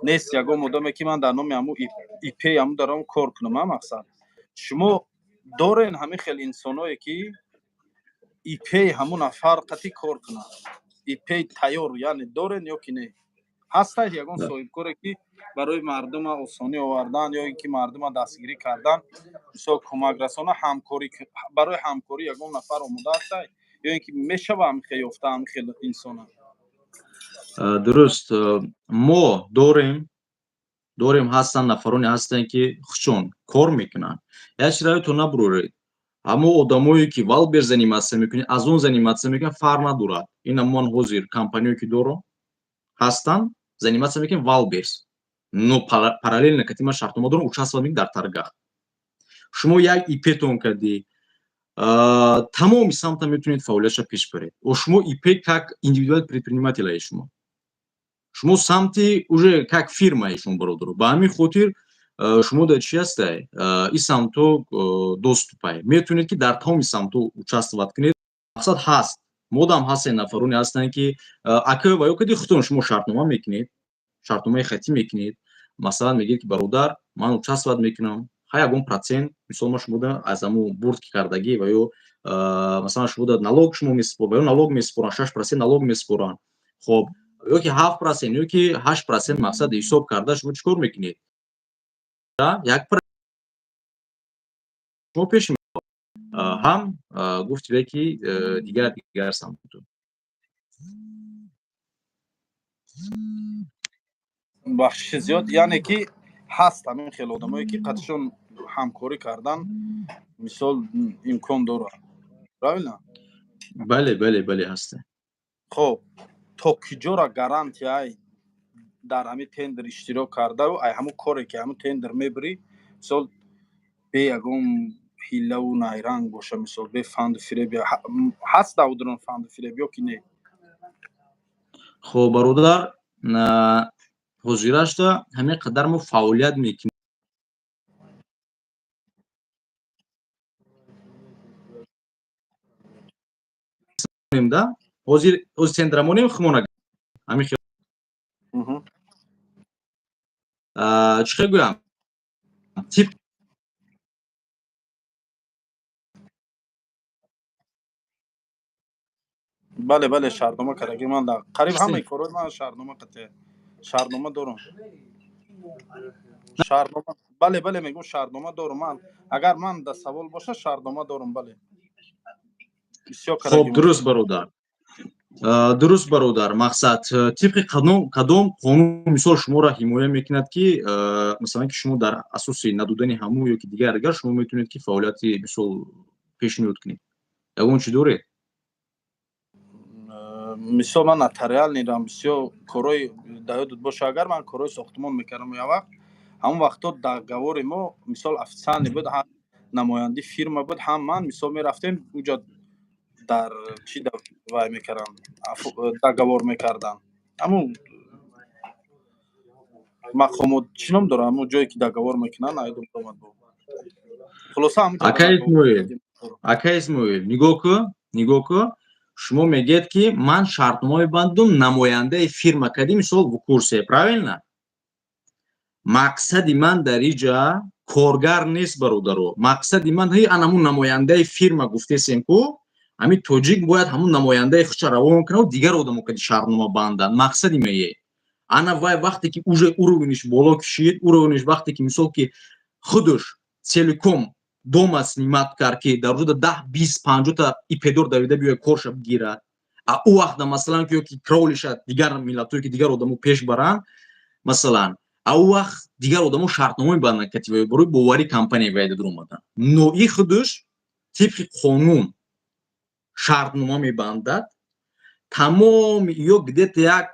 Нест ягон одаме, ки ман дар номи ҳамун ИП ҳамун даром кор кунам. А мақсад, шумо дорен ҳамин хел инсоное, ки ИП ҳамун нафар қатӣ кор кунад, ИП тайёр, яъне дорен ё ки не? Ҳастад ягон соҳибкоре, ки барои мардума осонӣ овардан ё ин ки мардума дастгирӣ кардан, мисол, кӯмак расона, ҳамкорӣ, барои ҳамкорӣ ягон нафар омода ҳастай ё ин ки мешава ҳамин хел ёфта ҳамин хел инсона? Дуруст, мо дорем, ҳастанд нафароне ҳастанд, ки худшон кор мекунанд. Як чиз то набуроред: ҳамо одамое, ки Вайлдберриз заниматься мекунед, Озон заниматься мекунад, фарқ надорад. Ина ман ҳозир компаниое, ки дорам, ҳастанд, заниматься мекунем Вайлдберриз, но параллельно кати ман шартнома дорам, участвовать мекунем дар торгах. Шумо як ИПтон кардӣ, тамоми самта метавонед фаъолиятша пеш баред. О, шумо ИП как индивидуальный предприниматель, шумо самти уже как фирмаи шумо, бародаро. Ба ҳамин хотир шумо дар чи ҳастай, ин самто доступай, метавонед, ки дар тамоми самто участвовать кунед. Мақсад, ҳаст, модам ҳастен, нафароне ҳастанд, ки ака ва ё кади худтон шумо шартнома мекунед, шартномаи хатӣ мекунед. Масалан, мегӯед, ки бародар, ман участвовать мекунам, ха, ягон процент, мисол, ма шумода аз ҳамун бурд ки кардагӣ ва ё, масалан, шумода налог шумо месупор ва ё налог месупоранд, 6% налог месупоранд, хоб, ё ки 7%, ё ки 8%. Мақсад, ҳисоб карда, шумо чӣ кор мекунед? Як шумо пеш ҳам гуфтиве, ки дигар дигар самту. Бахшиши зиёд, яъне ки ҳаст ҳамин хел одамое, ки қатишон Ҳамкорӣ кардан, мисол, имкон дорад, правильно? Бале, ҳаста. Хоб, то киҷора гарантияй дар ҳамин тендер иштирок кардау, ай ҳамун коре ки ҳамун тендер мебирӣ, мисол, бе ягон ҳиллаву найранг боша, мисол, бе фанду фиреб ҳаст давдрон, фанду фиреб ё ки не? Хоб, бародар, ҳозирашда ҳамин қадар мо фаъолият мекунем да. Ҳозир тендера монем, хумона ҳамин. Чӣ хел гӯям, тип Бале, шартнома кардаги. Ман дар қариб ҳамаи корҳои ман шартнома қатъ, шартнома дорам, шартнома. Бале, мегӯм, шартнома дорам ман. Агар ман да савол боша, шартнома дорам, бале. Хоб, дуруст, бародар, дуруст, бародар. Мақсад, тибқи кадом қонун, мисол, шуморо ҳимоя мекунад, ки, масалан, ки шумо дар асоси надодани ҳамун ё ки дигар шумо метавонед, ки фаъолияти, мисол, пешниҳод кунед? Ягон чӣ доред? Мисол, ман нотариальный рам бисёр корҳои да ёдат боша, агар ман корҳои сохтмон мекардам як вақт, ҳамон вақтҳо договори мо, мисол, официальный буд, ҳам намояндаи фирма буд, ҳам ман, мисол, мерафтем уҷа, дар чӣ вай мекардам, договор мекардам. Ҳамун мақомот чӣ ном дорад, ҳамун ҷое ки договор мекунанд, айдум омад. Хулоса. Ака Исмоил, ака Исмоил, нигоҳ кун, нигоҳ кун. Шумо мегӯед, ки ман шартнома мебандум, намояндаи фирма кардӣ, мисол, в курсе, правильно? Мақсади ман дар иҷа коргар нест, бародаро. Мақсади ман ҳи анамун намояндаи фирма гуфтесем ку, ҳамин тоҷик бояд ҳамун намояндаи худша равон кунад, дигар одамо кади шартнома банданд. Мақсади мае ана вай вақте ки уже уровень иш боло кишид, уровень иш вақте ки, мисол, ки худаш целиком дома снимать кард, ки дар ҳудуди 10, 20, 50-та ИП дор давида биёяд, корша бигирад, а ӯ вақта, масалан, ки ёки кролиша дигар миллатое ки дигар одамо пеш баранд, масалан, а ӯ вақт дигар одамо шартнома мебанданд кати барои боварӣ компания вайда дуромадан. Но и худаш тибқи қонун шартнома мебандад. Тамоми ё где-то як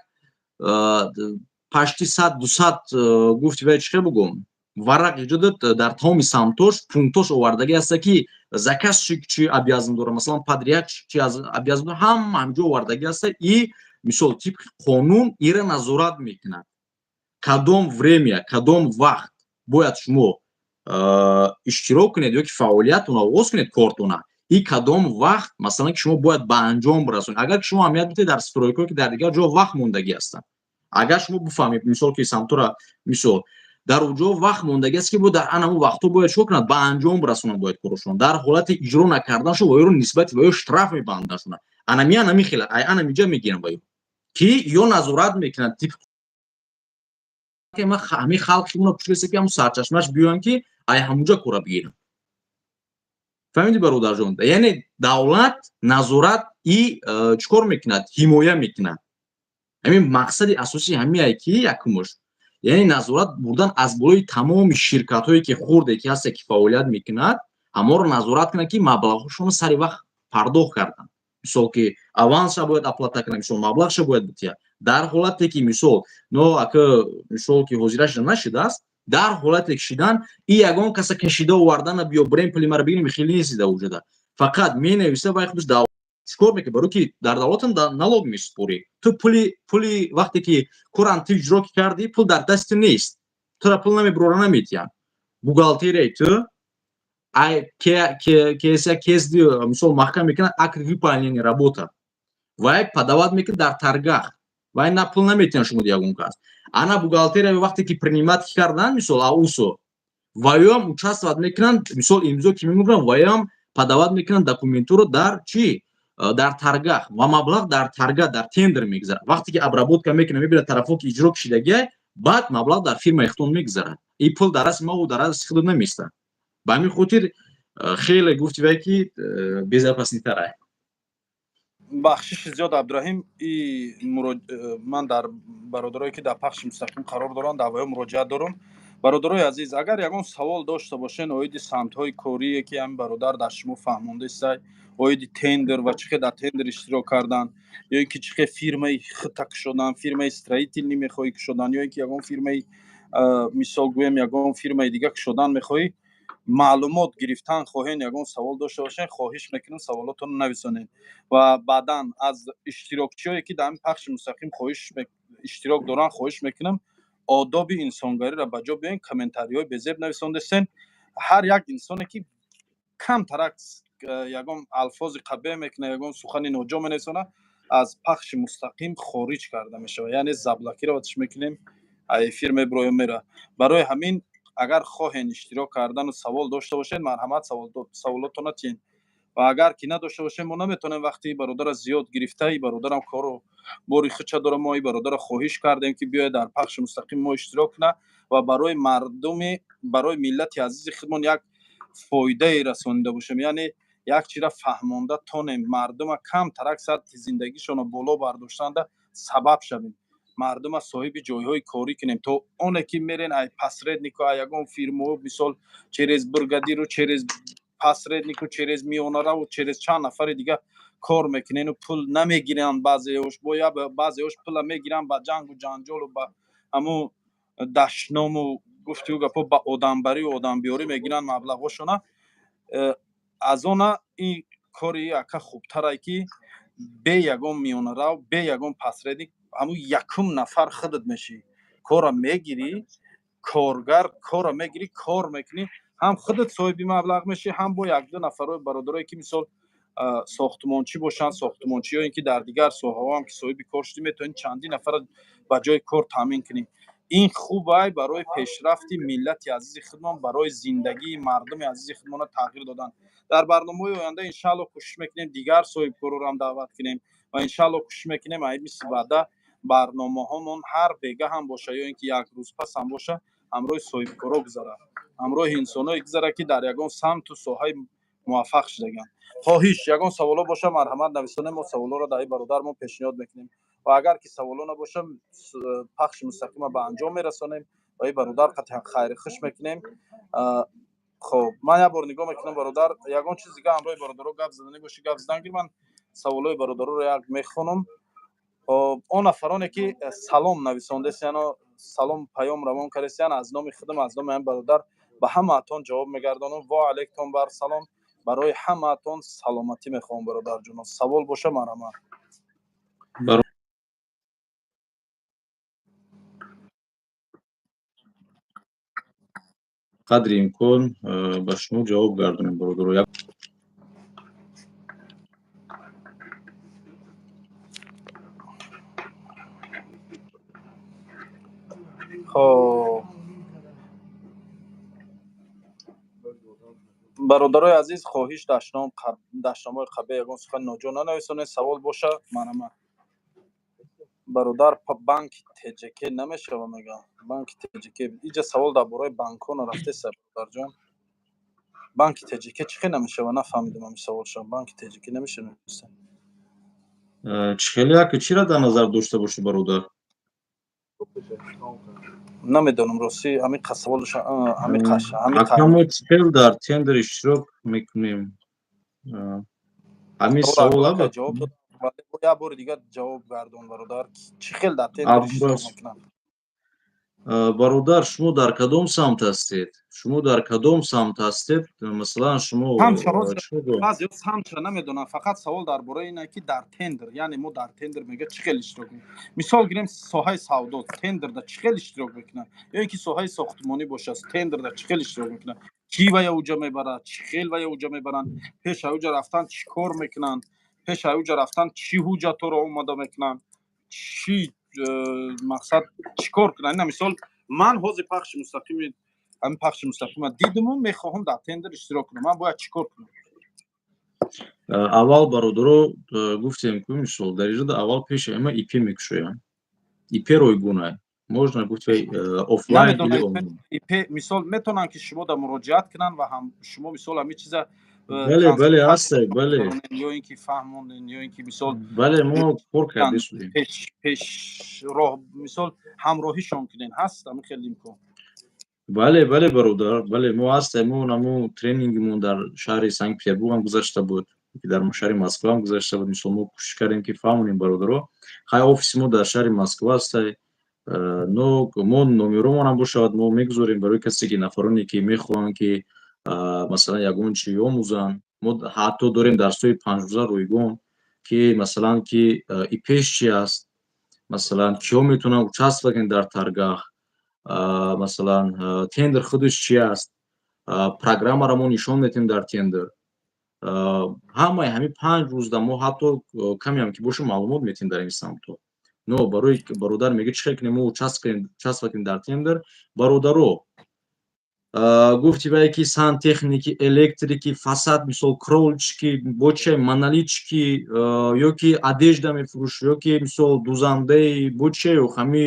почти 100, 200, гуфти вай, чӣ хел бугум, варақ иҷодат дар тамоми самтош, пунктош овардагӣ ҳаста, ки заказчик чӣ обязан дорад, масалан, подрядчик чӣ обязан дорад, ҳама ҳамҷо овардагӣ ҳаста. И, мисол, тибқи қонун ира назорат мекунад, кадом время, кадом вақт бояд шумо иштирок кунед ё ки фаъолиятона оғоз кунед, кортона, и кадом вақт, масалан, ки шумо бояд ба анҷом расонед. Агар ки шумо аҳамият бидиҳед, дар стройка ҳое ки дар дигар ҷо вақт мондагӣ ҳастанд, агар шумо бифаҳмед, мисол, ки самтора, мисол, дар он ҷо вақт мондагӣ аст, ки бо дар ан ҳамон вақтҳо бояд чикор кунад? Ба анҷом расонад бояд корашон. Дар ҳолати иҷро накарданшон ваёро нисбати ваё штраф мебандашона. Анами анами хела ай анамиҷа мегирам ваё ки ё назорат мекунад. Тибқи ҳамин халқи мона кушидасе, ки ҳамун сарчашмаш биёянд, ки ай ҳамунҷа кора бигиранд. Фаҳмидӣ, бародарҷон? Яъне давлат назорат и чӣ кор мекунад? Ҳимоя мекунад. Ҳамин мақсади асосии ҳамиае, ки якумуш, яъне, назорат бурдан аз болои тамоми ширкатҳое ки хурде ки ҳасте, ки фаъолият мекунад, ҳамонро назорат кунад, ки маблағҳошонро сари вақт пардохт карданд. Мисол, ки авансша бояд оплата кунад, мисол, маблағша бояд битиҳад. Дар ҳолате ки, мисол, но ака, мисол, ки ҳозирашда нашидааст, дар ҳолате ки шидан и ягон каса кашида овардана, биё брем, пули мара бигирем, хеле нестида вуҷуда. Фақат менависа, вай худаш чикор мекунад? Барои ки дар давлатам налог месупорӣ ту. Пули вақте ки коран ту иҷро кардӣ, пул дар дасти ту нест, тура пул намебурора, наметиҳанд. Бухгалтерияи ту ай кеса кезди, мисол, маҳкам мекунад акт выполнения работа, вай подавать мекунад дар торгах, вай на пул наметиҳанд шумо ягон кас. Ана бухгалтерия вақте ки принимать кардан, мисол, аусо ваёам участвовать мекунанд, мисол, имзо ки мемонанд, ваёам подавать мекунанд документуро дар чӣ? Дар торгах, ва маблағ дар торга, дар тендер мегузарад. Вақте ки обработка мекунад, мебинад тарафҳо ки иҷро кишидагиай, баъд маблағ дар фирмаи худтон мегузарад. И пул дар расми маву дар расми худо намеистад. Ба ҳамин хотир хеле гуфти вай, ки безопасный тарай. Бахшиши зиёд, Абдураҳим. И ман дар бародарое ки дар пахши мустақим қарор доранд, дар ваё муроҷиат дорам. Бародарои азиз, агар ягон савол дошта бошен оиди самтҳои корие, ки ҳамин бародар дар шумо фаҳмондаистай, оиди тендер ва чӣ хел дар тендер иштирок кардан, ё ин ки чӣ хел фирмаи хита кушодан, фирмаи строительный мехоҳӣ кушодан, ё ин ки ягон фирмаи, мисол гӯем, ягон фирмаи дига кушодан мехоҳӣ, маълумот гирифтан хоҳен, ягон савол дошта бошен, хоҳиш мекунем, саволотонро нависонед. Ва баъдан аз иштирокчиое, ки дар ҳамин пахши мустақим хоҳиш иштирок доранд, хоҳиш мекунам, одоби инсонгариро ба ҷо биёен. Комментариҳои безеб нависондастен. Ҳар як инсоне, ки камтарак ягон алфози қабеҳ мекунад, ягон сухани ноҷо менависонад, аз пахши мустақим хориҷ карда мешавад, яъне заблокировать мекунем, эфир меброем, мера. Барои ҳамин, агар хоҳен иштирок кардану савол дошта бошед, марҳамат, саволотона тиҳен. Ва агар ки надошта бошем, мо наметавонем вақти бародара зиёд гирифта. И бародарам кору бори худша дора. Мо и бародара хоҳиш кардем, ки биёяд, дар пахши мустақим мо иштирок кунад ва барои мардуми, барои миллати азизи худмон як фоидае расонида бошем, яъне як чира фаҳмонда тонем, мардума камтарак сатҳи зиндагишонро боло бардоштанда сабаб шавем, мардума соҳиби ҷойҳои корӣ кунем. То оне ки мерен ай посреднику, ай ягон фирмао, мисол, через бригадиру, через посреднику, через миёнараву, через чанд нафари дига кор мекунену пул намегиранд. Баъзеош боя, баъзеош пула мегиранд, ба ҷангу ҷанҷолу, ба ҳамун дашному гуфтиу гапо, ба одамбарию одамбиёрӣ мегиранд маблағҳошона. Аз она ин кори ака хубтарае, ки бе ягон миёнарав, бе ягон посредник, ҳамун якум нафар худат мешӣ, кора мегирӣ, коргар кора мегирӣ, кор мекунӣ, ҳам худат соҳиби маблағ мешӣ, ҳам бо якду нафарои бародарое, ки мисол сохтмончӣ бошанд, сохтмончӣ, ё ин ки дар дигар соҳаҳо ҳам ки соҳиби кор шудӣ, метавонӣ чандин нафарро ба ҷои кор таъмин кунӣ. Ин хубай барои пешрафти миллати азизи худмон, барои зиндагии мардуми азизи худмонро тағйир додан. Дар барномаҳои оянда, иншаалло, кӯшиш мекунем, дигар соҳибкорорам даъват кунем ва, иншаалло, кӯшиш мекунем, ай мисли ваъда барномаҳомон ҳар бега ҳам боша ё ин ки як рӯз пас ҳам боша, ҳамроҳи соҳибкоро гузарад, ҳамроҳи инсоное гузарад, ки дар ягон самту соҳаи муваффақ шудаганд. Хоҳиш, ягон саволо боша, марҳамат, нависонем, мо саволоро дар ин бародармон пешниҳод мекунем. Ва агар ки саволо набоша, пахши мустақима ба анҷом мерасонем ва ин бародар қатъи хайри хуш мекунем. Хоб, ман як бор нигоҳ мекунам. Бародар, ягон чиз дига ҳамроҳи бародаро гап заданӣ бошӣ, гап задан гир. Ман саволҳои бародароро як мехонам. Хоб, он нафароне, ки салом нависондесияно, салом паём равон кардесиян, аз номи худам, аз номи ҳамин бародар ба ҳамаатон ҷавоб мегардонам: во алайкум бар салом, барои ҳамаатон саломатӣ мехоҳам. Бародарҷоно, савол боша, марҳамат. Бар қадри имкон ба шумо ҷавоб гардонем, бародаро. Хоб, бародарои азиз, хоҳиш, дашномҳои қабеҳ, ягон сухани ноҷо нанависонед. Савол боша, марҳамат. Бародар, банки ТҶК намешава, мегӯям, банки ТҶК. Иҷа савол дар бораи банкҳо нарафтеса, бародарҷон. Банки ТҶК чӣ хел намешава? Нафаҳмидам ҳамин саволша. Банки ТҶК намешава. Чӣ хеле яке чиро дар назар дошта бошӣ, бародар? Намедонам, ростӣ, ҳамин саволша, ҳамин қаша ҳамин. Ака, мо чӣ хел дар тендер иштирок мекунем? Ҳамин савол. Ҷавоб дод, як бори дигар ҷавоб гардон, бародар, чӣ хел дар тендер иштирок мекунанд? Бародар, шумо дар кадом самт ҳастед? Шумо дар кадом самт ҳастед? Масалан, шумо Баъзеҳо самтша намедонанд. Фақат савол дар бораи ин, ки дар тендер, яъне мо дар тендер, мега, чӣ хел иштирок мекунем. Мисол гирем, соҳаи савдо тендерда чӣ хел иштирок мекунанд, ё ин ки соҳаи сохтмонӣ бошад, тендерда чӣ хел иштирок мекунанд, кӣ вая уҷа мебарад, чӣ хел вая уҷа мебаранд, пеш уҷа рафтан чӣ кор мекунанд, пеш уҷа рафтан чӣ ҳуҷҷатҳоро омода мекунанд, чӣ мақсад, чӣ кор кунанд. Ина, мисол, ман ҳозир пахши мустақими, ҳамин пахши мустақима дидиму мехоҳам дар тендер иштирок кунам. Ман бояд чӣ кор кунам? Аввал, бародаро, гуфтем ку, мисол, дар иҷода аввал пеши ҳама ИП мекушоям. ИП ройгона, можно гуфт, офлайн или онлайн. ИП, мисол, метавонанд, ки шумо да муроҷиат кунанд ва ҳам шумо, мисол, ҳамин чиза Бале, ҳасте, бале. Ё ин ки фаҳмонден, ё ин ки, мисол, Бале, мо кор кардем. Пеш роҳ, мисол, ҳамроҳишон кунен, ҳаст ҳамин хел имкон? Бале, бале, бародар, бале, мо ҳастем. Мо намо тренингимон дар шаҳри Санкт Петербург ҳам гузашта буд, ки дар шаҳри Москва ҳам гузашта буд. Мисол, мо кӯшиш кардем, ки фаҳмонем бародаро. Хай, офиси мо дар шаҳри Москва ҳастай, но мо номеромонам бошавад, мо мегузорем барои касе ки, нафароне ки мехоҳанд, ки масалан, ягон чи омӯзанд. Мо ҳатто дорем дарсҳои 5 рӯза ройгон, ки масалан, ки ИП чи аст, масалан, киҳо метавонанд участвовать кунанд дар торгах, масалан, тендер худаш чи аст, программаро мо нишон медиҳем дар тендер. Ҳамаи ҳамин 5 рӯзда мо ҳатто камеам ки боша, маълумот метиҳем дар ин самтҳо. Но барои бародар мега, чӣ хел кунем мо участвовать кунем дар тендер? Бародаро, гуфти вае ки сантехники, электрики, фасад, мисол, кровельщики, бо чия, монолитчики, ё ки одежда мефурӯшӣ, ё ки, мисол, дузандаи, бо чияю ҳами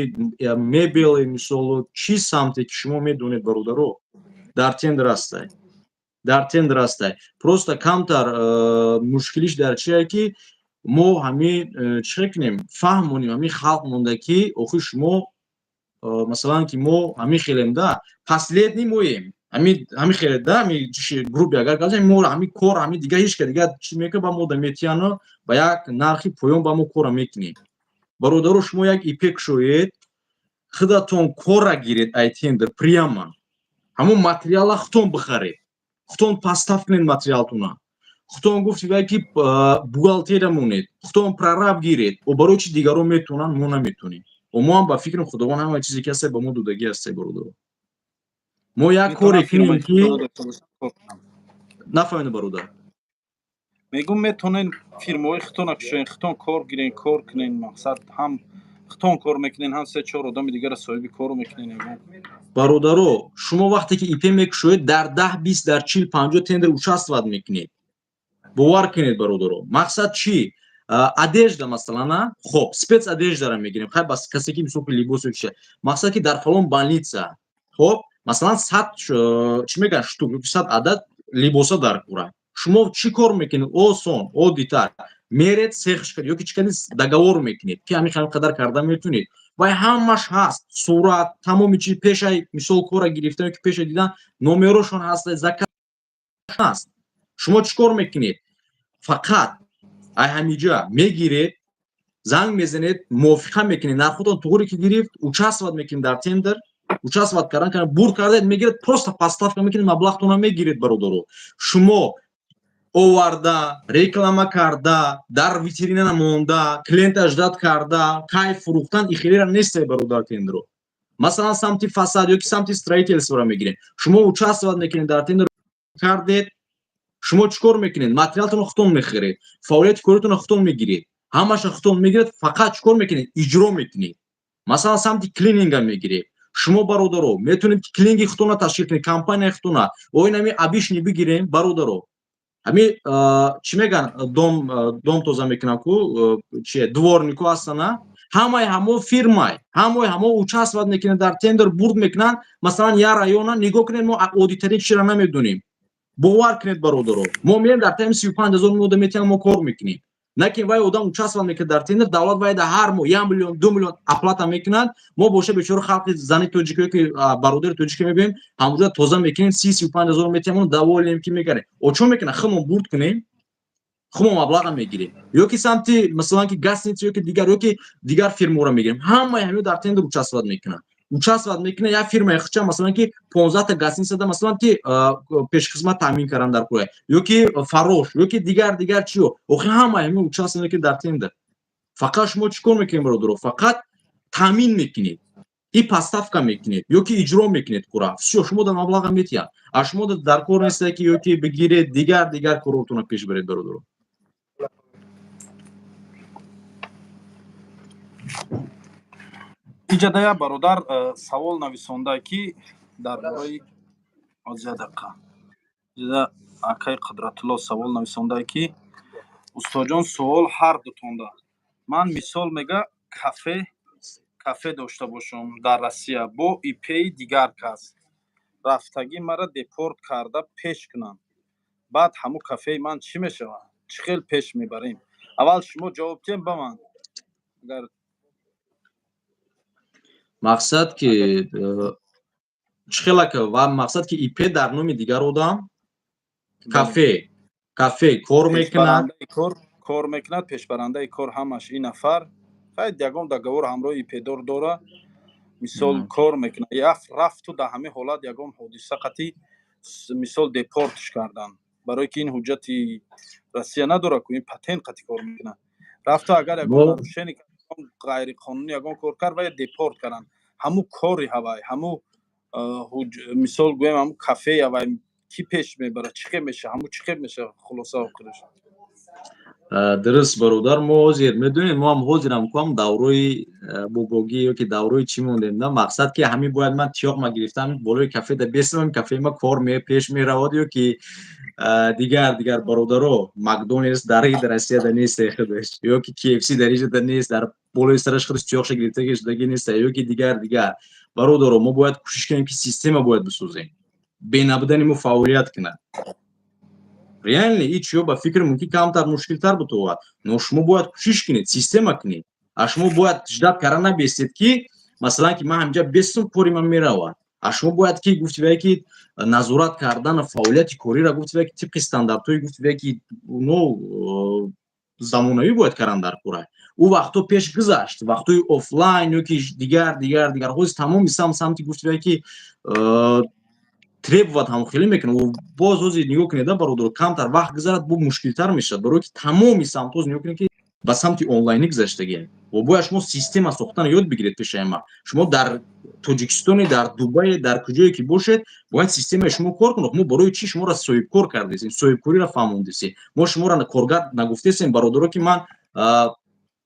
мебели, мисол, чӣ самте ки шумо медонед, бародаро, дар тендер ҳастай, дар тендер ҳастай. Просто камтар мушкилиш дар чие, ки мо ҳами чӣ хел кунем, фаҳмонем ҳамин халқ монда, ки охир шумо, масалан, ки мо ҳамин хелем да, последний моем, ҳамин хеле да, ҳами группе агар газем, мо ҳамин кор, ҳамин дига ҳеч ка дига чӣ мекунад, ба мо да метиҳану ба як нархи поён ба мо кора мекунем. Бародаро, шумо як ИП кушоед, худатон корра гиред, ай тендер прямо ҳамон материала худтон бихаред, худтон поставка кунед материалтуна, худтон, гуфти вай, ки бухгалтерия монед, худтон прораб гиред. О, барои чи дигарон метавонанд, мо наметавонем? О, мо ҳам ба фикрам, Худованд ҳама чизе ки ҳаста, ба мо додагӣ ҳастай. Бародаро, мо як коре кунем, ки нафаҳмидам, бародар. Мегум, метавонен фирмаҳои худтона кушоен, худтон кор гирен, кор кунен. Мақсад, ҳам худтон кор мекунен, ҳам се чор одами дигара соҳиби кор мекунен ягон. Бародаро, шумо вақте ки ИП мекушоед, дар 10, 20, дар 40, 50 тендер участвовать мекунед. Бовар кунед, бародаро. Мақсад чӣ? Одежда, масалан, хоб, спецодеждаро мегирем. Хай, бас касе ки, мисол, либосу чи, мақсад, ки дар фалон больница, хоб, масалан, 100, чӣ мегӯянд, штук, 100 адад либоса дар кора. Шумо чӣ кор мекунед? Осон, оддитар меред, цехш ё ки чӣ кардед, договор мекунед, ки ҳамин қадар карда метавонед. Вай ҳамаш ҳаст, сурат, тамоми чи, пешаи, мисол, кора гирифтан ё ки пеша дидан, номерошон ҳаст, заказ ҳаст. Шумо чӣ кор мекунед? Фақат ай ҳамиҷа мегиред, занг мезанед, мувофиқа мекунед, нархотон туғри ки гирифт, участвовать мекунед дар тендер. Участвовать кардан, бурд кардед, мегиред, просто поставка мекунед, маблағтона мегиред. Бародаро, шумо оварда, реклама карда, дар витрина монда, клиента ждать карда, кай фурӯхтан, ихелера нестай, бародар. Тендеро, масалан, самти фасад ё ки самти строительствора мегирем, шумо участвовать мекунед дар тендер, кардед, шумо чӣ кор мекунед? Материалтонро худтон мехаред, фаъолияти коритонро худтон мегиред, ҳамаша худтон мегиред. Фақат чӣ кор мекунед? Иҷро мекунед. Масалан, самти клининга мегиред. Шумо, бародаро, метавонед ки клининги худтонро ташкил кунед, компанияи худтона. Оин ҳами обычный бигирем, бародаро, ҳами чӣ мегӯянд, дом тоза мекунам ку, чи, дворнико ҳастана, ҳамаи ҳамо фирмай, ҳамаи ҳамо участвовать мекунанд дар тендер, бурд мекунанд. Масалан, як района нигоҳ кунед, мо оддитарин чиро намедонем. Бовар кунед, бародаро, мо меем, дар тайми 35 000 мода метиҳам, мо кор мекунем. На ки вай одам участвовать мекунад дар тендер, давлат вай да ҳар моҳ 1 миллион, 2 миллион оплата мекунад. Мо боша, бечора халқи зани тоҷико ки бародари тоҷика мебием, ҳамонҷо тоза мекунем, 30-35 ҳазор метиҳам, довольным ки мекунем. О, чо мекунад? Худмон бурд кунем, худмон маблаға мегирем. Ё ки самти, масалан, ки гостиница, ё ки дигар, ё ки дигар фирмаро мегирем, ҳамаи ҳамио дар тендер участвовать мекунанд. Участвовать мекунад як фирмаи хуча, масалан, ки 15та гостиницада, масалан, ки пешхизмат таъмин кардан дар кӯя, ё ки фарош, ё ки дигар дигар чиё. Охи, ҳамаи ҳамин участвовать мекунед дар тендер. Фақат шумо чӣ кор мекунед, бародаро? Фақат таъмин мекунед и поставка мекунед ё ки иҷро мекунед кора. Всё, шумо дар маблаға метиҳад, а шумо дар кор нестае, ки ё ки бигиред, дигар дигар коротонро пеш баред, бародаро. Иҷада як бародар савол нависонда, ки дар бораи озия дақиқа. Иҷада акаи Қудратулло савол нависонда, ки устоҷон, суол ҳар дутонда. Ман, мисол, мега, кафе дошта бошам дар Россия бо ИПи дигар кас, рафтагӣ мара депорт карда пеш кунанд, баъд ҳамун кафеи ман чӣ мешавад? Чӣ хел пеш мебарем? Аввал шумо ҷавоб диҳем ба ман, агар Мақсад ки Чӣ хелак ва мақсад, ки ИП дар номи дигар одам, кафе кор мекунад. Кор мекунад, пешбарандаи кор ҳамаш ин нафар. Хай, ягон договор ҳамроҳи ИПдор дора, мисол, кор мекунад. Рафту дар ҳамин ҳолат ягон ҳодиса қатӣ, мисол, депортш кардан, барое ки ин ҳуҷҷати Россия надорад ку, ин патент қатӣ кор мекунад. Рафту агар ягон нарушение, ғайриқонунӣ ягон кор кард, вая депорт карданд. Ҳамун кори ҳавай, ҳамун, мисол гӯем, ҳамун кафеи ҳавай кӣ пеш мебарад? Чӣ хел меша ҳамун, чӣ хел меша хулоса охираш? Дуруст, бародар. Мо ҳозир, медонед, мо ҳам ҳозирам куам даврои бобогӣ ё ки даврои чӣ мондем да. Мақсад, ки ҳамин бояд ман тиёқма гирифтам, болои кафеда бесамам, кафеи ма кор пеш меравад ё ки дигар дигар. Бародаро, Макдональдс дар Россияда нест худаш, ё ки KFC дар иҷода нест, дар болои сараш худаш тиёқша гирифтаги шудаги нест, ё ки дигар дигар. Бародаро, мо бояд кӯшиш кунем, ки система бояд бисозем, бенабудани мо фаъолият кунад реально. И чиё, ба фикр, мумкин камтар мушкилтар бутовад, но шумо бояд кӯшиш кунед, система кунед. А шумо бояд ждать кара набестед, ки масалан, ки ман ҳамҷа бестум, кори ман меравад. А шумо бояд ки гуфти, ки назорат кардан фаъолияти кориро, гуфти, ки тибқи стандартҳои, гуфти, ки но замонавӣ бояд кардан дар кора. Ӯ вақтҳо пеш гузашт, вақтҳои офлайн ё ки дигар дигар дигар. Ҳозир тамоми самти, гуфти, ки требовать ҳам хеле мекунад. Боз ҳозир нигоҳ кунед, бародар, камтар вақт гузарад, бо мушкилтар мешавад, барое ки тамоми самтҳо, нигоҳ кунед, ки ба самти онлайнӣ гузаштагиам. Ва бояд шумо система сохтан ёд бигиред. Пешаи ма шумо дар Тоҷикистоне, дар Дубае, дар куҷое ки бошед, бояд системаи шумо кор кунад. Мо барои чӣ шуморо соҳибкор кардесем, соҳибкориро фаҳмондесем? Мо шуморо коргар нагуфтесем, бародаро, ки ман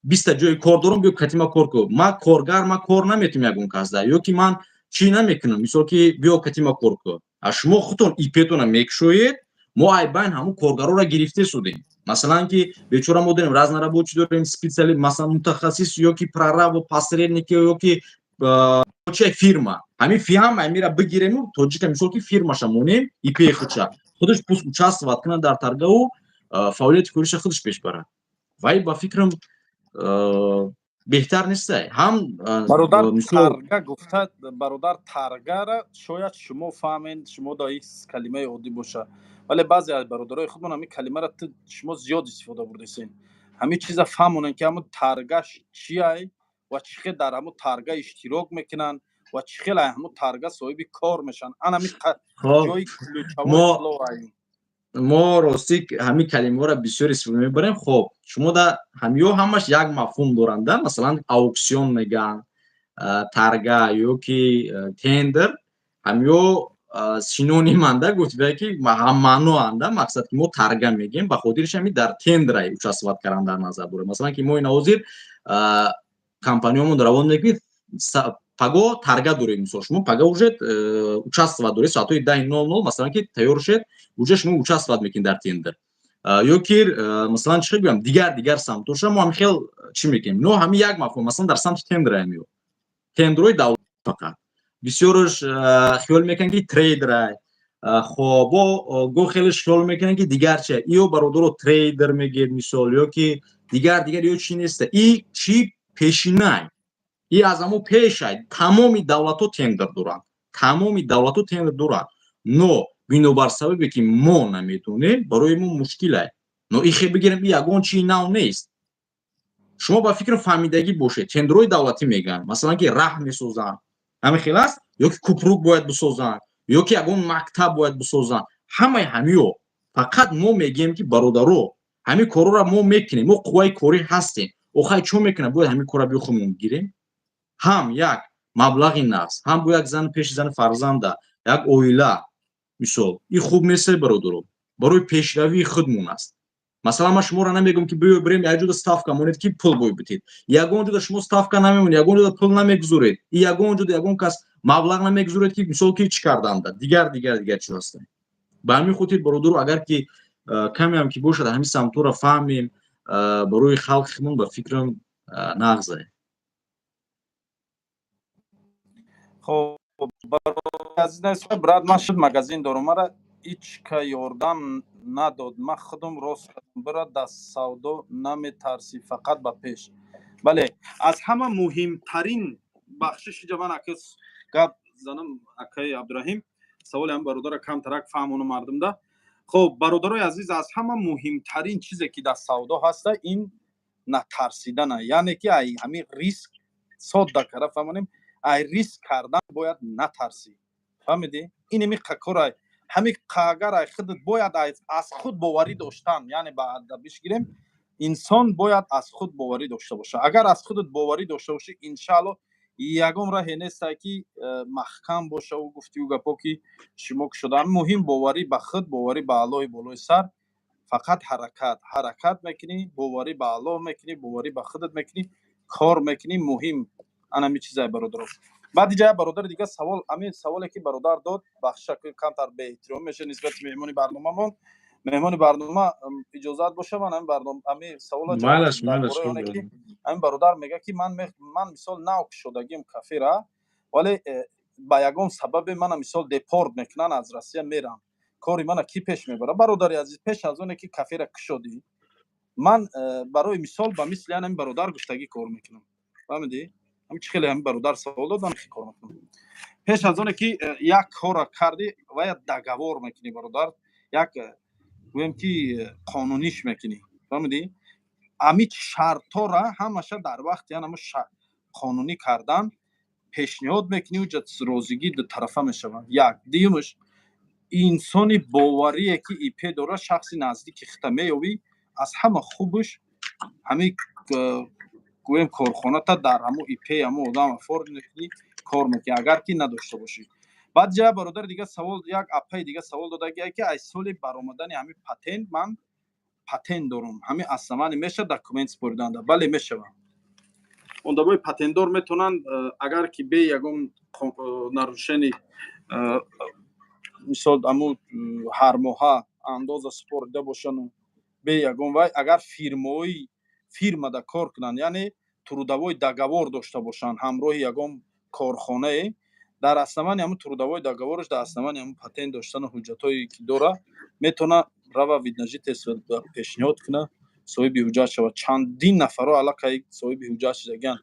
20-та ҷои кор дорам, биё катима кор кун. Ман коргар, ман кор наметум ягон касда, ё ки ман чӣ намекунам, мисол, ки биё катима кор кун. А шумо худтон ИПтона мекушоед. Мо айбайн ҳамун коргароро гирифте судем. Масалан, ки бечора мо дорем разнорабочий, дорем специалист, масалан, мутахассис, ё ки прорабу, посредник, ё ки чи фирма. Ҳамин ҳама амира бигирему тоҷика, мисол, ки фирмаша монем, ИП худша, худаш пусть участвовать кунад дар торгаву фаъолияти кориша худаш пеш барад. Вай, ба фикрам, беҳтар нестай ҳам. Бародар, торга гуфта, бародар, торгара шояд шумо фаҳмед, шумо да ин калимаи оддӣ боша, вале баъзе аз бародарои худмон ҳамин калимаро шумо зиёд истифода бурдесен. Ҳамин чиза фаҳмонем, ки ҳамун торгаш чиай ва чӣ хел дар ҳамун торга иштирок мекунанд ва чӣ хел ҳамун торга соҳиби кор мешаванд. Ан ҳамин ҷои ключевой. Мо ростӣ ҳамин калимаҳоро бисёр истифода мебарем. Хоб, шумо да ҳамиё ҳамаш як мафҳум доранд да. Масалан, аукцион мегӯянд, торга ё ки тендер, ҳамиё синониманда, гуфтибая, ки ҳаммаъноанда. Мақсад, ки мо торга мегӯем, ба хотириш ҳами дар тендера участвовать кардан дар назар дорем. Масалан, ки мо ин ҳозир компаниёмон равон мекунед, паго торга дорем. Мисол, шумо пага уже участвовать доред, соатҳои 10:00, масалан, ки тайёр шед, уже шумо участвовать мекунед дар тендер. Ё ки масалан, чӣ гӯям, дигар дигар самтоша мо ҳами хел чӣ мекунем, но ҳами як мафҳум. Масалан, дар самти тендера ҳамиё тендерҳои давлат фақат. Бисёрш хиёл мекунанд, ки трейдера. Хоб, бо го хелеш хиёл мекунанд, ки дигар чи. Иё, бародаро, трейдер мегӯед, мисол, ё ки дигар дигар, ё чӣ неста. И чӣ пешинай, и аз ҳамо пешай. Тамоми давлатҳо тендер доранд, тамоми давлатҳо тендер доранд, но бинобар сабабе ки мо наметонем, барои мо мушкилай. Но ихе бигирем, и ягон чии нав нест. Шумо, ба фикрам, фаҳмидагӣ бошед, тендерҳои давлатӣ мегӯянд, масалан, ки раҳ месозанд, ҳамин хел аст, ё ки купрук бояд бисозанд, ё ки ягон мактаб бояд бисозанд. Ҳамаи ҳамиё фақат мо мегӯем, ки бародаро, ҳамин корҳоро мо мекунем, мо қувваи корӣ ҳастем. Охай, чо мекунам, бояд ҳамин корро биё худмон гирем, ҳам як маблағи нақс, ҳам бо як зан пеши зани фарзанда, як оила, мисол. И хуб несте, бародаро, барои пешравии худмон аст. Масалан, ман шуморо намегӯям, ки биё бирем як ҷода ставка монед, ки пул бой битед. Ягон ҷода шумо ставка намемонед, ягон ҷода пул намегузоред, и ягон ҷода ягон кас маблағ намегузоред, ки мисол, ки чӣ карданда, дигар дигар дигар чиз ҳастанд. Ба ҳамин хотир, бародаро, агар ки камеам ки бошад, ҳамин самтҳоро фаҳмем, барои халқи худмон, ба фикрам, нағзе. Хоб, брат, ман шуд магазин дорум, мара ҳеч ка ёрдам надод, ман худам рост кардам. Бира, дар савдо наметарсӣ, фақат ба пеш. Бале, аз ҳама муҳимтарин бахшиши ҷа ман акс гап. Занам, акаи Абдураҳим, саволи ҳам бародара камтарак фаҳмону мардумда. Хуб, бародарои азиз, аз ҳама муҳимтарин чизе, ки дар савдо ҳаста, ин натарсидана, яъне ки ай ҳамин риск, содда кара фаҳмонем, ай риск кардан бояд натарсӣ, фаҳмидӣ? Ин ими кора, ҳами агар ай худат бояд аз худ боварӣ доштан, яъне ба адабиш гирем, инсон бояд аз худ боварӣ дошта бошад. Агар аз худат боварӣ дошта бошӣ, иншаалло, ягон раҳе нестай, ки маҳкам бошаву гуфтию гапо, ки шумо кушода. Муҳим боварӣ ба худ, боварӣ ба Аллоҳи болои сар, фақат ҳаракат, ҳаракат мекунӣ, боварӣ ба Аллоҳ мекунӣ, боварӣ ба худат мекунӣ, кор мекунӣ. Муҳим анами чизай, бародаро. Баъд иҷа бародари дига савол, ҳамин саволе, ки бародар дод, бахшиша, камтар беэҳтиромӣ мешавад нисбати меҳмони барномамон. Меҳмони барнома, иҷозат боша, ман ҳамин барнома, ҳамин савола дар бораи оне, ки ҳамин бародар мегӯяд, ки ман мисол нав кушодагим кафера, вале ба ягон сабабе мана мисол депорт мекунанд, аз Россия мерам, кори мана кӣ пеш мебарад? Бародари азиз, пеш аз оне ки кафера кушодӣ, ман барои мисол ба мисли ҳамин бародар гуфтагӣ кор мекунам, фаҳмидӣ? Ҳамин чи хеле ҳамин бародар савол дод, ман кор мекунам. Пеш аз оне ки як кора кардӣ ва як договор мекунӣ, бародар, як гӯем ки қонуниш мекунӣ, фаҳмидӣ? Ами шартҳора ҳамаша дар вақти янамо қонунӣ кардан пешниҳод мекунӣ, уҷа розигӣ дутарафа мешавад. Як дуюмаш, инсони боварие, ки ИП дорад, шахси наздики хита меёбӣ. Аз ҳама хубаш ҳамин гӯем корхоната дар ҳамо ИП ҳамо одам оформ мекунӣ, кор мекунӣ, агар ки надошта бошӣ. Баъд ҷа бародари дига савол, як апаи дига савол додагия, ки аз соли баромадани ҳамин патент, ман патент дорум, ҳамин основание мешавад документ супориданда? Бале, мешавад. Одамои патентдор метавонанд, агар ки бе ягон нарушение, мисол, аму ҳар моҳа андоза супорида бошану бе ягон вай, агар фирмаои фирмада кор кунанд, яъне трудовой договор дошта бошанд ҳамроҳи ягон корхонае, дар основании ҳамун трудовой договораш, дар основании ҳамун патент доштану ҳуҷҷатҳое, ки дора, метавона рава вид на жительство пешниҳод куна, соҳиби ҳуҷҷат шавад. Чандин нафарро аллакай соҳиби ҳуҷҷат шудагианд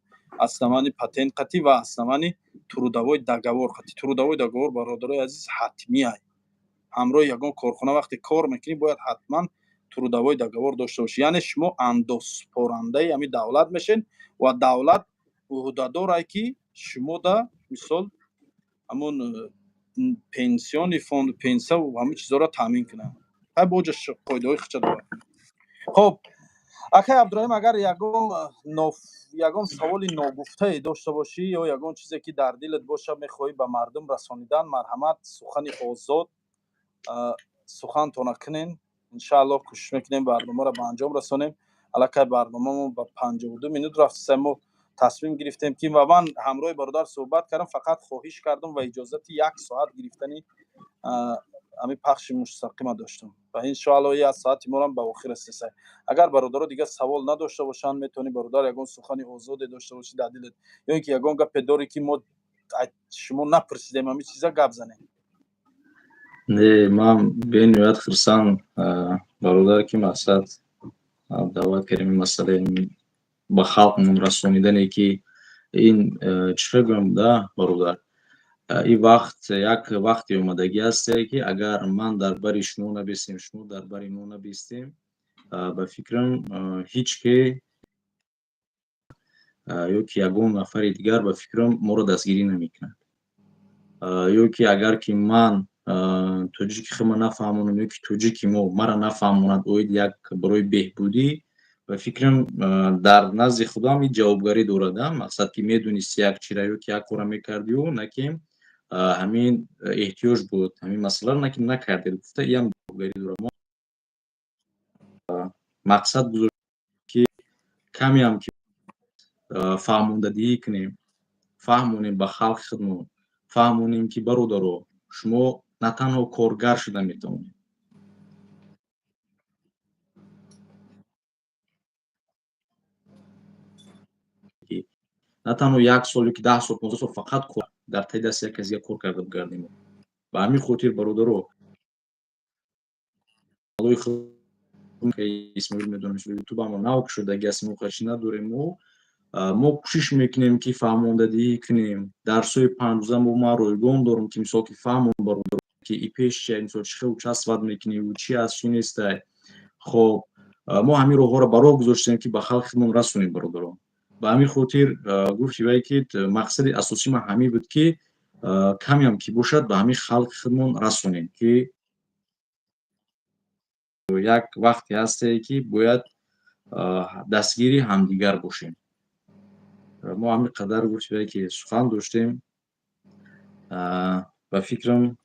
основании патент қатӣ ва основании трудовой договор қатӣ. Трудовой договор, бародарои азиз, ҳатмиай. Ҳамроҳи ягон корхона вақте кор мекунӣ, бояд ҳатман трудовой договор дошта бошӣ, яъне шумо андозсупорандаи ҳамин давлат мешед ва давлат ӯҳдадорай, ки шумода мисол ҳамун пенсионный фонд, пенсияву ҳамин чизҳоро таъмин кунад. Ҳай, боҷа қоидаҳои худша дорад. Хоб, акай Абдураҳим, агар ягон саволи ногуфтае дошта бошӣ ё ягон чизе, ки дар дилат боша, мехоҳӣ ба мардум расонидан, марҳамат, сухани озод, сухантона кунен. Иншааллоҳ, кӯшиш мекунем барномаро ба анҷом расонем. Аллакай барномамо ба 52 минут рафтиса. Мо тасмим гирифтем, ки ва ман ҳамроҳи бародар суҳбат кардам, фақат хоҳиш кардам ва иҷозати як соат гирифтани ҳамин пахши мустақима доштам ва иншоалло як соати морам ба охир расиса. Агар бародаро дигар савол надошта бошанд, метавонӣ, бародар, ягон сухани озоде дошта бошӣ дар дилат ё ин ки ягон гапе дорӣ, ки мо шумо напурсидем, ҳамин чиза гап занем. Не, ман бениҳоят хурсанд, бародар, ки мақсад даъват кардем, ин масъалаи ба халқмон расонидане, ки ин чӣ гӯям да, бародар, ин вақт як вақте омадагӣ ҳасте, ки агар ман дар бари шумо набестем, шумо дар бари мо набестем, ба фикрам, ҳеҷ ке ё ки ягон нафари дигар, ба фикрам, моро дастгирӣ намекунад. Ё ки агар ки ман тоҷики худма нафаҳмонам ё ки тоҷики мо мара нафаҳмонад оид як барои беҳбудӣ, ба фикрам, дар назди худам ин ҷавобгарӣ дорад. Мақсад, ки медонисти як чира ё ки як кора мекардиу, на ки ҳамин эҳтиёҷ буд, ҳамин масъаларо на ки накардед гуфта, иам ҷавобгарӣ дорад. Мақсад гузошт, ки камеам ки фаҳмондадиҳӣ кунем, фаҳмонем ба халқи худмон, фаҳмонем, ки бародаро, шумо на танҳо коргар шуда метавонед, на танҳо як сол ё ки 10 сол, 15 сол фақат дар таи дасти як кас дига кор карда бигардем. Ба ҳамин хотир, бародаро, Исмоил медонам, ютубамо нав шудаги аст, мо қачи надорем. Мо Мо кӯшиш мекунем, ки фаҳмондадиҳӣ кунем. Дарсҳои 5 рӯза мо, ман ройгон дорам, ки мисол, ки фаҳмон бародар, ки и пеш чия, мисол, чӣ хел участвовать мекунӣ, чӣ аст, чӣ нестай. Хоб, мо ҳамин роҳҳоро ба роҳ гузоштем, ки ба халқи худмон расонем, бародарон. Ба ҳамин хотир гуфти вай, ки мақсади асосии ман ҳамин буд, ки камеам ки бошад, ба ҳамин халқи худмон расонем, ки як вақте ҳастае, ки бояд дастгири ҳамдигар бошем. Мо ҳамин қадар, гуфти вай, ки сухан доштем. Ба фикрам,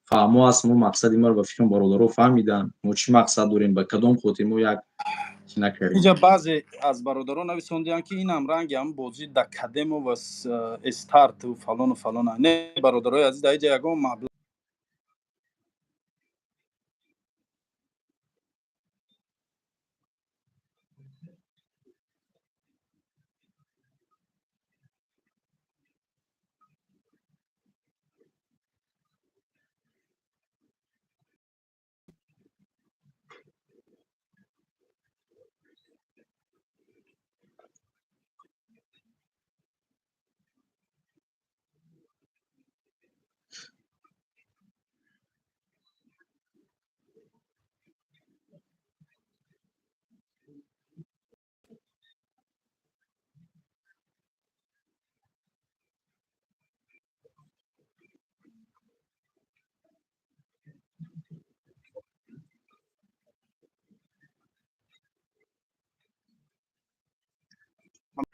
фаҳмо аст. Мо мақсади маро, ба фикрам, бародаро фаҳмиданд, мо чӣ мақсад дорем, ба кадом хотир мо як чӣ накардем. Инҷа баъзе аз бародарон нависондианд, ки инам ранги ҳам бозӣ Дакадемо ва Старту фалону фалона. Не, бародарои азиз, дар инҷа ягон маблағ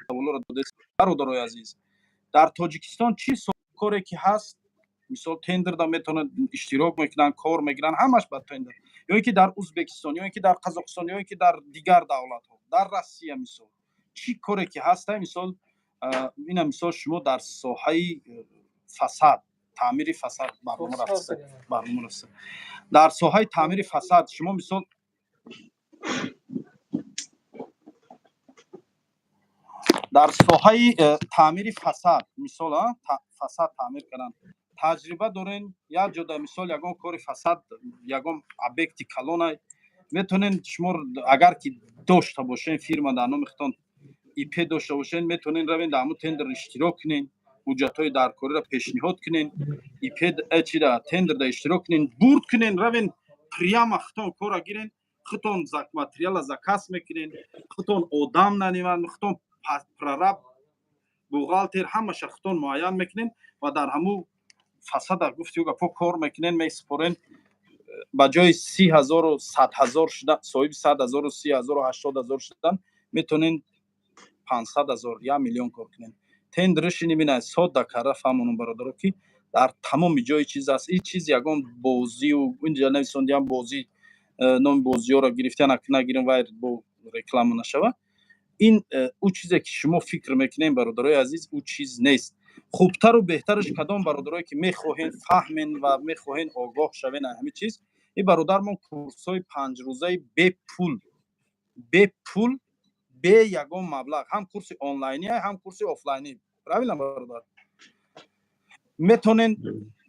саволоро додед. Бародарои азиз, дар Тоҷикистон чӣ коре ки ҳаст, мисол, тендерда метавонад иштирок мекунанд, кор мегиранд, ҳамаш ба тендер. Ё ин ки дар Узбекистон, ё ин ки дар Қазоқистон, ё ин ки дар дигар давлатҳо, дар Россия, мисол, чӣ коре ки ҳаста, мисол, ина, мисол, шумо дар соҳаи фасад, таъмири фасад, барнома рафта, барнома рафта, дар соҳаи таъмири фасад шумо, мисол, дар соҳаи таъмири фасад, мисол, фасад таъмир кардан таҷриба дорен, як ҷода, мисол, ягон кори фасад, ягон объекти калона метавонен шумо, агар ки дошта бошен, фирма дар номи худтон, ИП дошта бошен, метавонен равен, дар ҳамун тендер иштирок кунен, ҳуҷҷатҳои даркориро пешниҳод кунен, ИП чида, тендерда иштирок кунен, бурд кунен, равен, прямо худтон кора гирен, худтон материала заказ мекунен, худтон одам наниман, худтон прораб, бухгалтер, ҳамаша худтон муайян мекунен ва дар ҳамун фасада, гуфти гапо, кор мекунен, месупорен. Ба ҷои 30 ҳазору 100 ҳазор шудан, соҳиби 100 ҳазору 30 ҳазору 80 ҳазор шудан, метавонен 500 ҳазор, 1 миллион кор кунен. Тендеришини бина, содда карда фаҳмонам, бародаро, ки дар тамоми ҷои чиз аст. Ин чиз ягон бозию инҷа нависондиам, бозӣ, номи бозиёро гирифта нагирем, вай бо реклама нашава. Ин ӯ чизе ки шумо фикр мекунем, бародарои азиз, ӯ чиз нест. Хубтару беҳтараш кадом, бародарое ки мехоҳен фаҳмен ва мехоҳен огоҳ шавен аз ҳамин чиз, ин бародармон курсҳои 5 рӯзаи бепул, бепул, бе ягон маблағ, ҳам курси онлайнӣ, ҳам курси офлайнӣ. Правильно, бародар? Метавонен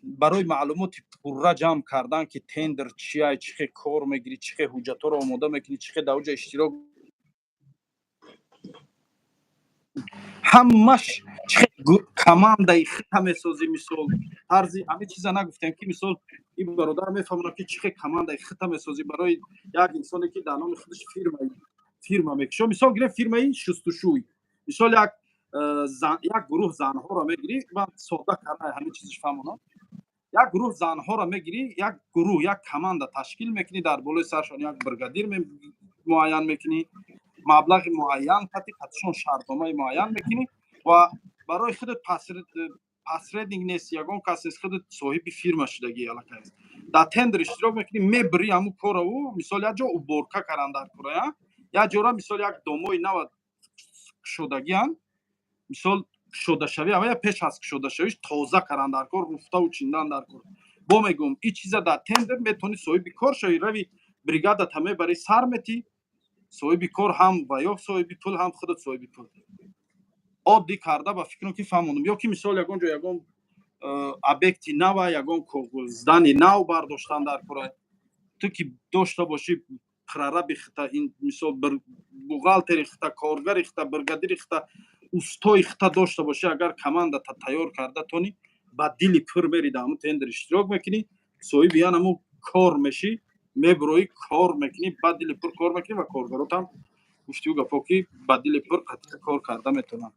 барои маълумоти пурра ҷамъ кардан, ки тендер чия, чӣ хел кор мегирӣ, чӣ хел ҳуҷҷатҳоро омода мекунӣ, чӣ хел дар оҷа иштирок, ҳамаш, чӣ хел командаи хита месозӣ, мисол, тарзи ҳамин чиза нагуфтем, ки, мисол, ин бародар мефаҳмонад, ки чӣ хел командаи хита месозӣ. Барои як инсоне ки дар номи худаш фирма мекушо, мисол гирем, фирмаи шустушӯй, мисол, як гурӯҳ занҳоро мегирӣ, ман содда карда ҳамин чизиш фаҳмонам, як гурӯҳ занҳоро мегирӣ, як гурӯҳ, як команда ташкил мекунӣ, дар болои саршон як бригадир муайян мекунӣ, маблағи муайян қати қатишон шартномаи муайян мекунӣ ва барои худат посредник нест, ягон кас нест, худат соҳиби фирма шудагӣ аллакай. Дар тендер иштирок мекунӣ, мебирӣ ҳамун корау. Мисол, як ҷо уборка кардан дар кора, як ҷора, мисол, як домои нава кушодагианд, мисол, кушодашавӣ ава пеш аз кушодашавиш тоза кардан дар кор, руфтаву чиндан дар кор. Бо мегӯм, ин чиза дар тендер метавонӣ соҳиби кор шавӣ, рави, бригадата мебарӣ, сар метӣ, соҳиби кор ҳам ва ё соҳиби пул, ҳам худат соҳиби пул. Оддӣ карда, ба фикрам, ки фаҳмондам. Ё ки, мисол, ягон ҷо ягон объекти нава, ягон здани нав бардоштан дар кора, ту ки дошта бошӣ прораби хита, ин, мисол, Бухгалтери хита, коргари хита, бригадири хита, устои хита дошта бошӣ, агар командата тайёр карда тони, ба дили пур мери, дар ҳамун тендер иштирок мекунӣ, соҳиби ян ҳамун кор мешӣ, мебуроӣ, кор мекунӣ, ба дили пур кор мекунӣ ва коргаротам, гуфтиу гапо, ки ба дили пур қатъи кор карда метавонанд.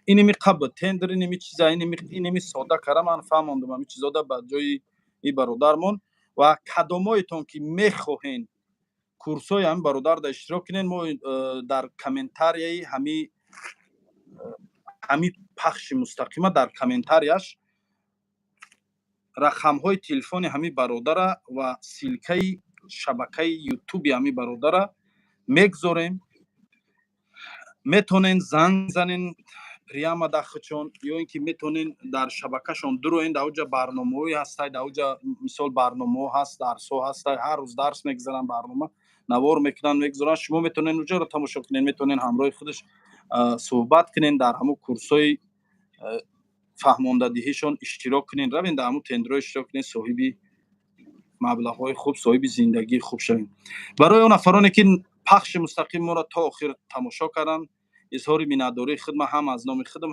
Иними қаб тендер, иними чиза, иними сода кара ман фаҳмондум ҳами чизода ба ҷои и бародармон. Ва кадомоетон ки мехоҳен курсҳои ҳами бародарда иштирок кунен, мо дар комментарияи ҳами пахши мустақима, дар комментарияш рақамҳои телефони ҳами бародара ва ссылкаи шабакаи Ютуби ҳами бародара мегзорем. Метонен занг занен прямо дахчон ё ин ки метонен дар шабакашон дуроен. Дар оҷа барномаҳое ҳастай, дар оҷа, мисол, барномаҳо ҳаст, дарсҳо ҳастай, ҳар рӯз дарс мегзаранд, барнома навор мекунанд, мегузоранд. Шумо метонен уҷаро тамошо кунен, метонен ҳамроҳи худаш суҳбат кунен, дар ҳамун курсҳои фаҳмондадиҳишон иштирок кунен, равен, дар ҳамун тендерҳо иштирок кунен, соҳиби маблағҳои хуб, соҳиби зиндагии хуб шавем. Барои он нафароне ки пахши мустақим моро то охир тамошо карданд, изҳори миннатдории худма ҳам аз номи худам,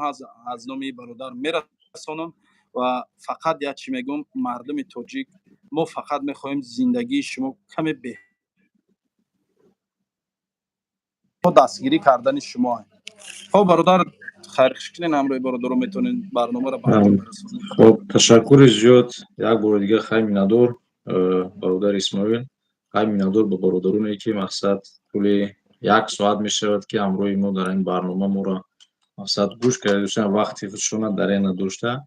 аз номи бародар мерасонам. Ва фақат як чӣ мегӯм: мардуми тоҷик, мо фақат мехоҳем зиндагии шумо каме беҳ, дастгирӣ кардани шумо. Хоб, бародар, хайрхуш кунен ҳамроҳи бародаро, метавонен барномаро ба анҷом барасонед. Хоб, ташаккури зиёд. Як бори дигар хай миннатдор, бародар Исмоил, хай миннатдор ба бародароне ки, мақсад, тӯли як соат мешавад, ки ҳамроҳи мо дар ин барнома моро, мақсад, гӯш карда доштан, вақти худшона дар ин надошта.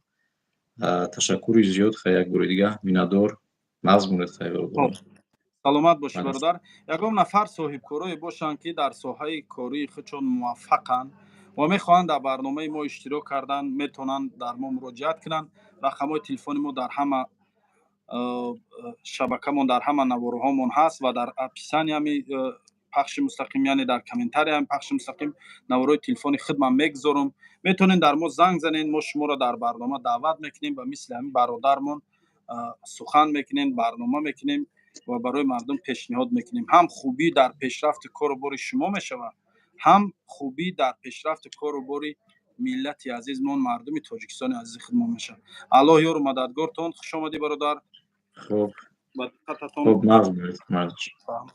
Ташаккури зиёд, хай, як бори дигар миннатдор. Нағз монед, хай, бародарон. Саломат бошӣ, бародар. Ягон нафар соҳибкорое бошанд, ки дар соҳаи кории худшон муваффақанд ва мехоҳанд дар барномаи мо иштирок кардан, метавонанд дар мо муроҷиат кунанд. Рақамҳои телефони мо дар ҳама шабакамон, дар ҳама наворҳомон ҳаст ва дар описаниями пахши мустақим, яъне дар комментариями пахши мустақим, наворҳои телефони худман мегузорам. Метавонед дар мо занг занед, мо шуморо дар барнома даъват мекунем ва мисли ҳамин бародармон сухан мекунем, барнома мекунем ва барои мардум пешниҳод мекунем. Ҳам хубӣ дар пешрафти кору бори шумо мешавад, ҳам хубӣ дар пешрафти кору бори миллати азизмон, мардуми Тоҷикистони азизи худмон мешавад. Аллоҳ ёру мададгортон. Хуш омадӣ, бародар. Хоб. Ба диққататон. Хоб, нағз монед. Хоб.